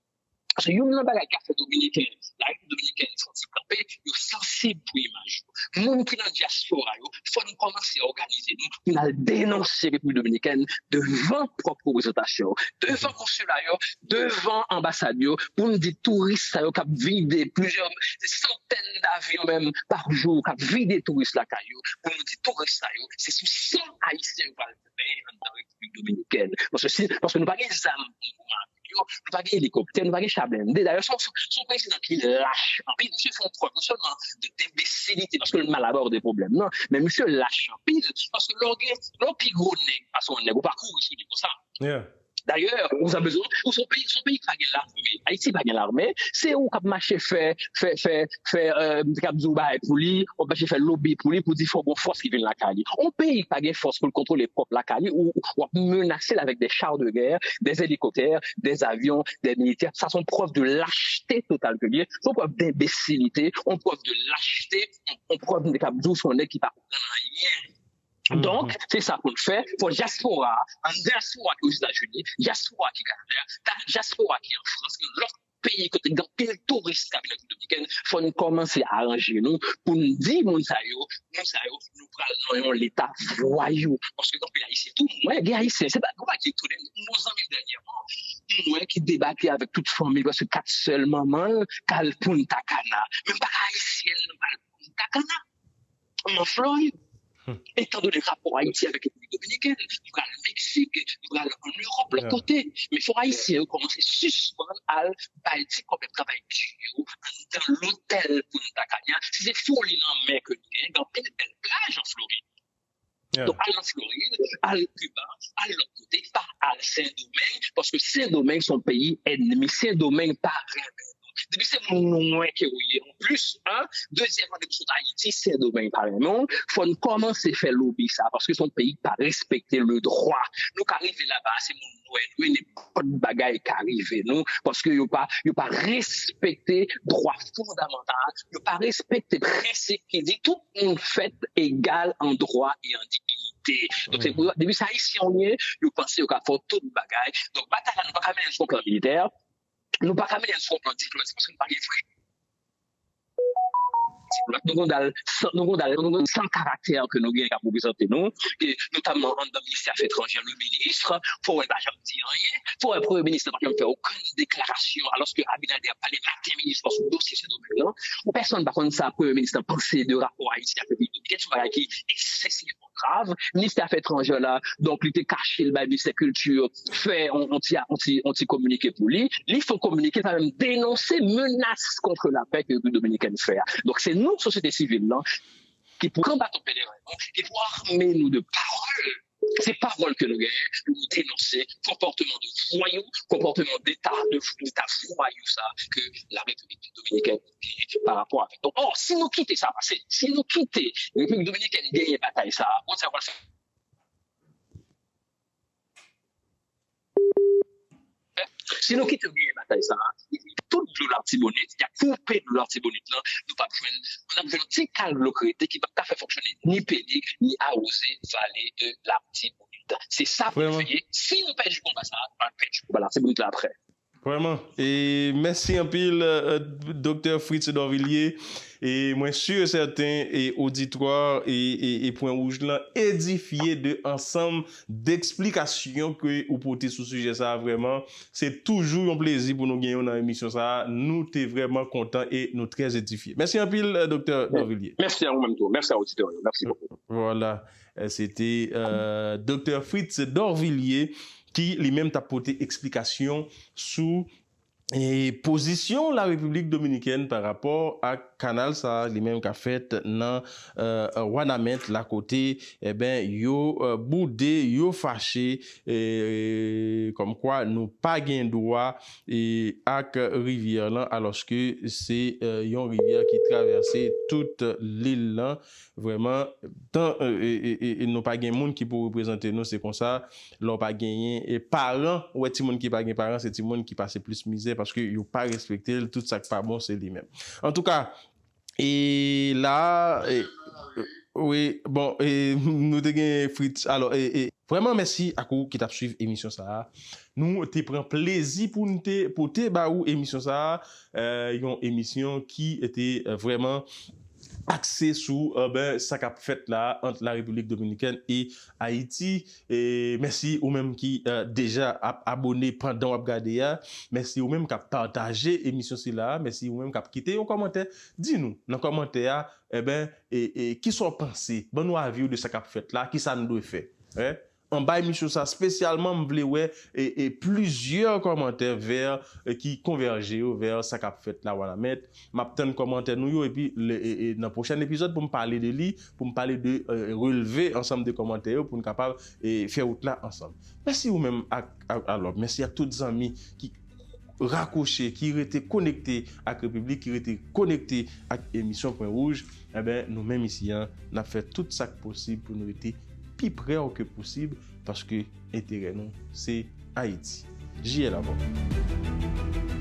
paske youn nan bagay k ap fè Dominiken, Larepiblik Dominikèn santi kanpe, yo sansib pou imaj yo. Moun ki nan dyaspora yo, fò n kòmanse òganize nou pou n al denonse Repiblik Dominikèn devan pwòp reprezantasyon yo, devan konsila yo, devan anbasad yo, pou n di touris sa yo k ap vide plizyè santèn davyon menm pa jou, k ap vide touris lakay yo, pou nou di touris sa yo, se sou san Ayisyen yo pral benyen anndan Repiblik Dominikèn. Paske si, paske nou pa gen zam pou nou yo, nou pa gen elikoptè, nou pa gen cha blende. Dayè, se yon, se yon prezidan ki lach anpil. Misye fè yon prèv non sèlman de, denbesilite, paske l mal abòde pwoblèm nan, men misye lach anpil, paske lè w gen, lè w pi gwo nèg pase yon nèg, ou pa kouri sou li konsa. Dayè, ou sa bezwen, ou se yon peyi, se yon peyi ki pa gen lame. Ayiti pa gen lame. Se ou k ap mache fè, fè, fè, fè, euh, k ap di w bagay pou li, w ap mache fè lobi pou li, pou di fò gon fòs ki vin lakay li. Yon peyi ki pa gen fòs pou l kontwole pwòp lakay li, ou, w ap menase l avèk des chars de guerre, des hélicoptères, des avions, des militaires. Sa se yon prèv de lachete total ke l ye. Se yon prèv denbesilite, yon prèv de lachete, yon, yon prèv de k ap di w se yon nèg ki pa konprann anyen. Donk, se sa pou n fè. Fò dyaspora a, an dyaspora ki Ozetazini, dyaspora ki Kanada, dyaspora ki an Frans, ki lòt peyi kote gen anpil touris k ap vin an Repiblik Dominikèn, fò n kòmanse aranje nou pou n di moun sa yo, moun sa yo, nou pral nan yon leta vwayou. Paske gen anpil Ayisyen tou, m wè gen Ayisyen, se pa, nou pa di tounen, m gon zanmi m dènyèman, m wè ki debake avèk tout fanmi l, prèske kat sè l, manman l, k al Punta Cana. Men m pa ka Ayisyèn, m pa al Punta Cana. M an Florid. Etandone rapò Ayiti avèk Repiblik Dominikèn, m pral Meksik, m pral ann Ewòp, lòt kote. Men fò Ayisyen yo kòmanse sispann al bay ti kòb y ap travay di yo anndan lotèl Punta Cana. Si se foli nan men ke nou genyen, gen anpil bèl plaj an Florid. Donk, al an Florid, al Kiba, al lòt kote, pa al Sendomeng, paske Sendomeng se yon peyi ènmi. Sendomeng pa renmen nou. Depi se moun nwè ke ou ye, an plis, en, dezyèmman, depi w sot Ayiti, Sendomeng pa renmen w. Fò n kòmanse fè lobi sa, paske se yon peyi ki pa respekte le droit. Nou ka rive laba, se moun nwè nou ye, nenpòt bagay ka rive nou, paske yo pa, yo pa respekte dwa fondamantal, yo pa respekte prensip ki di tout moun fèt egal an dwa e an diyite. Donk, se pou, depi se Ayisyen ou ye, yo panse yo ka fè w tout bagay. Donk, batay la, nou pa ka mennen l sou yon plan militè, nou pa ka mennen l sou yon plan diplomatik, paske nou pa gen vrè diplomate. Nou gen dal san, nou gen dal, nou gen san karaktè ke nou gen k ap reprezante nou, e notamman anndan ministè afè etranjè, le ministre, fò wè l pa janm di anyen, fò wè premye minis la pa janm fè okenn deklarasyon, alòske Abinader ap pale maten, midi, swa sou dosye Sendomeng lan. Ou pèsonn pa konn sa premye minis la panse de rapò Ayiti ak Repiblik Dominikèn, se yon bagay ki eksesivman grav. Ministè afè etranjè la, donk, li te kache l bay ministè kilti, fè on, on ti, on ti, on ti kominike pou li. Li fè yon kominike, li pa menm denonse menas kont lapè ke Repiblik Dominikèn fè a. Donk, se nou, sosyete sivil lan, ki pou pran baton pèleren nou, ki pou ame nou de pawòl. Se pawòl ke nou genyen pou nou denonse konpòtman de vwayou, konpòtman deta, de, deta vwayou sa ke la Repiblik Dominikèn genyen pa rapò avèk. Donk, ò, si nou kite sa pase, si nou kite Repiblik Dominikèn genyen batay sa, bon, sa pral fè. Si nou kite yo genyen batay sa a, epi tout dlo Latibonit, y a koupe dlo Latibonit lan, nou p ap jwenn, nou ap jwenn yon ti kal dlo k rete ki p ap ka fè fonksyone ni Pelig, ni awoze vale de Latibonit. Se sa pou nou veye. Si nou pèdi konba sa a, nou pral pèdi konba Latibonit la apre. Vrèman. E mèsi anpil, euh, Doktè Fritz Dorvilliers. E mwen si e sèten, e oditwa e, e, e Pwen Wouj lan edifye de ansanm deksplikasyon ke ou pote sou sijè sa a. Vrèman, se toujou yon plezi pou nou gen w nan emisyon sa a. Nou te vrèman kontan e nou trè edifye. Mèsi anpil, euh, Doktè Dorvilliers. Mèsi a ou menm tou. Mèsi a oditè yo. Mèsi bokou. Vwala. Euh, se te, euh, Doktè Fritz Dorvilliers ki li menm t ap pote eksplikasyon sou, e, pozisyon Larepiblik Dominikèn pa rapò ak kanal sa a, li menm k ap fèt nan, euh, Wanament, la kote, eben, yo, euh, boude, yo fache, e, kòmkwa nou pa gen dwa, e, ak rivyè lan, alòske se, euh, yon rivyè ki travèse tout lil lan. Vrèman, tan, e, e, e, e, e nou pa gen moun ki pou reprezante nou, se konsa, lè w pa genyen, e paran, ou wè timoun ki pa gen paran, se timoun ki pase plis mizè paske yo pa respekte l, tout sa k pa bon, se li menm. Antouka, e la, e, wi, bon, e, nou te gen Fritz, alò, e, e, vrèman mèsi ak ou ki t ap swiv emisyon sa a. Nou te pran plezi pou n te pote ba ou emisyon sa a, e, yon emisyon ki te, e, vrèman akse sou, e, ben, sa k ap fèt la ant Larepiblik Dominikèn e Ayiti. E mèsi ou menm ki, e, deja ap abone pandan w ap gade a. Mèsi ou menm k ap pataje emisyon sila a. Mèsi ou menm k ap kite yon kòmantè. Di nou nan kòmantè a, eben, e, e, kisa w panse? Ban nou avi w de sa k ap fèt la. Kisa n dwe fè? Hein? Anba emisyon sa, espesyalman, m vle wè, e, e, plizyè kòmantè vè, e, ki konvèje yo vè sa k ap fèt la Wanament. M ap tann kòmantè nou yo, epi le, e, e, nan pwochèn epizòd pou m pale de li, pou m pale de, e, relve ansanm de kòmantè yo, pou n kapab, e, fè wout la ansanm. Mèsi ou menm ak, ak, alò, mèsi ak tout zanmi ki rakwoche, ki rete konekte ak Repiblik, ki rete konekte ak emisyon Pwen Wouj, eben, nou menm isi a, n ap fè tout sa k posib pou nou rete pi prè w ke posib, paske enterè nou, se Ayiti. J L avè w.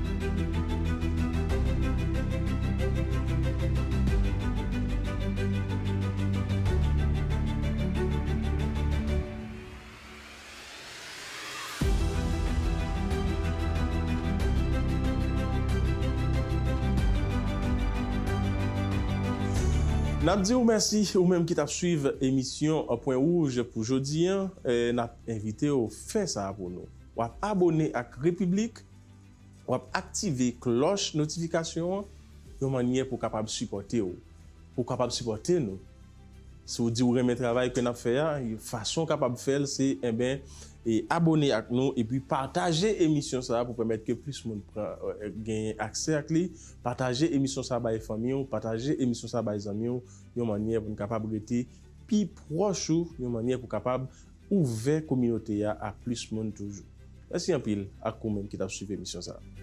N ap di w mèsi, ou menm ki t ap swiv emisyon Pwen Wouj pou jodi a. E, n ap envite w fè sa pou nou. W ap abone ak Repiblik, w ap aktive klòch notifikasyon an, yon mannyè pou w kapab sipòte w, pou w kapab sipòte nou. Si w di w renmen travay ke n ap fè a, fason w kapab fè l, se, enben, e abone ak nou, epi pataje emisyon sa a pou pèmèt ke plis moun pran, e, genyen aksè ak li. Pataje emisyon sa a bay fanmi w, pataje emisyon sa a bay zanmi w, yon mannyè pou n kapab rete pi pwòch ou, yon mannyè pou kapab ouvè kominote a a plis moun toujou. Mèsi anpil ak ou menm ki t ap swiv emisyon sa a.